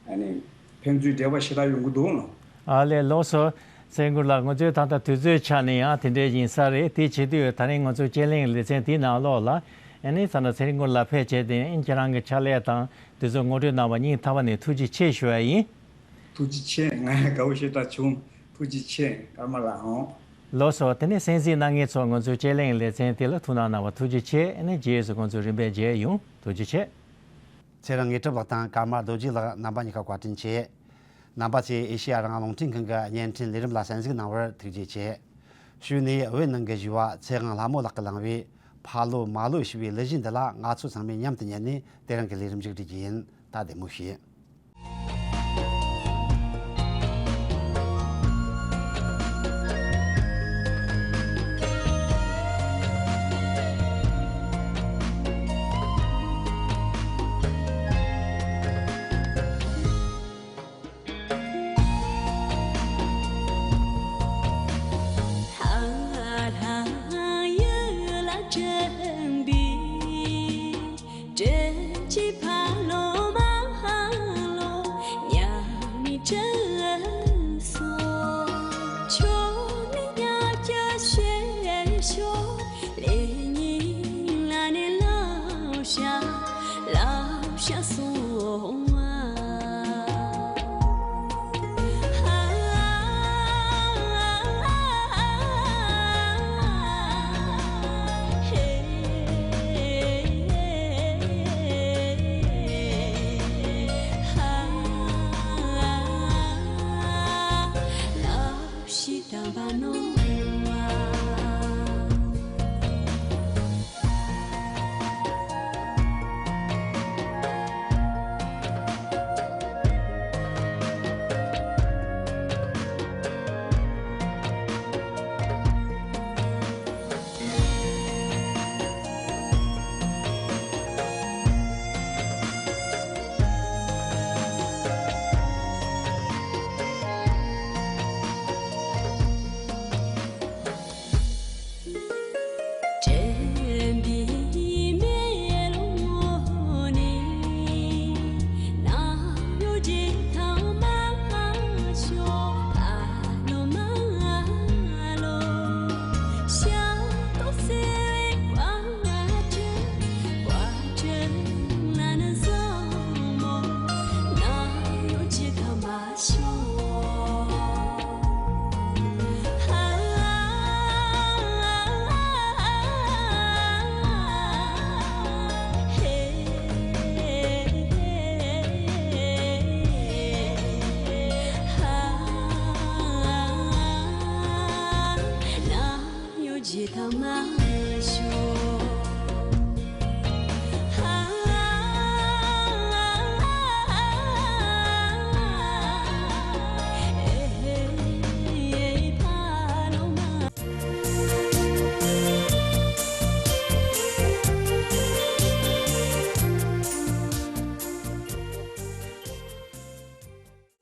ཨ་ནི་ཕན་ཚུན་འབྲེལ་བ་ཞེ་དྲག་ཡོང་གི་འདུག་ལགས། ཨ་ལས། ལགས་སོ། ཚེ་རིང་སྐུ་ལགས། ང་ཚོའི་ད་ལྟ་དུས་ཚོད་ཆ་ནས་ཡང་དེ་འདྲ་ཡིན་ས་རེད། དེ་བྱེད་དུས་ད་རིང་ང་ཚོའི་དཔྱད་གླེང་ལེ་ཚན་དེའི་ནང་ལོགས་ལ། ཨ་ནི་ད་ལྟ་ཚེ་རིང་སྐུ་ལགས་ཕེབས་བྱས་ཏེ་ཁྱེད་རང་གི་ཕྱག་ལས་དང་དེ་ཚོ་ངོ་སྤྲོད་གནང་བ་སྙིང་ཐག་པ་ནས་ཐུགས་རྗེ་ཆེ་ཞུ་བ་ཡིན། ཐུགས་རྗེ་ཆེ། ང་ཡང་དགའ་པོ་ཞེ་དྲག་བྱུང་། ཐུགས་རྗེ་ཆེ། ཀརྨ་ལགས་ཨང་། ལགས་སོ། དེ་ནས་གསན་གཟིགས་གནང་མཁན་ཚོ་ང་ཚོའི་དཔྱད་གླེང་ལེ་ཚན་དེ་ལ་ཐུགས་སྣང་གནང་བ་ཐུགས་རྗེ་ཆེ། ཨ་ནི་རྗེས་སུ་ང་ཚོ་རིམ་པས་མཇལ་ཡོང་། ཐུགས་རྗེ་ཆེ། ཚེ་རིང་དངོས་གྲུབ་ལགས་དང་ཀརྨ་རྡོ་རྗེ་ལགས་རྣམ་པ་གཉིས་ཀ་བཀའ་དྲིན་ཆེ། རྣམ་པ་ཚོས་ཨེ་ཤེ་ཡ་རང་དབང་རླུང་འཕྲིན་ཁང་གི་བརྙན་འཕྲིན་ལས་རིམ་ལ་གསན་གཟིགས་གནང་བར་ཐུགས་རྗེ་ཆེ། གཞུག་ནས་བོད་ནང་གི་ཞུ་བ་ཚེ་དབང་ལྷ་མོ་ལགས་ཀྱིས་བླངས་པའི་ཕ་ལོ་མ་ལོ་ཞེས་པའི་གླུ་གཞས་འདི་ལ་ང་ཚོ་ཚང་མས་མཉམ་དུ་ཉན་ནས་དེ་རིང་གི་ལས་རིམ་མཇུག་སྒྲིལ་རྒྱུ་ཡིན། ད་བདེ་མོ་བྱོས།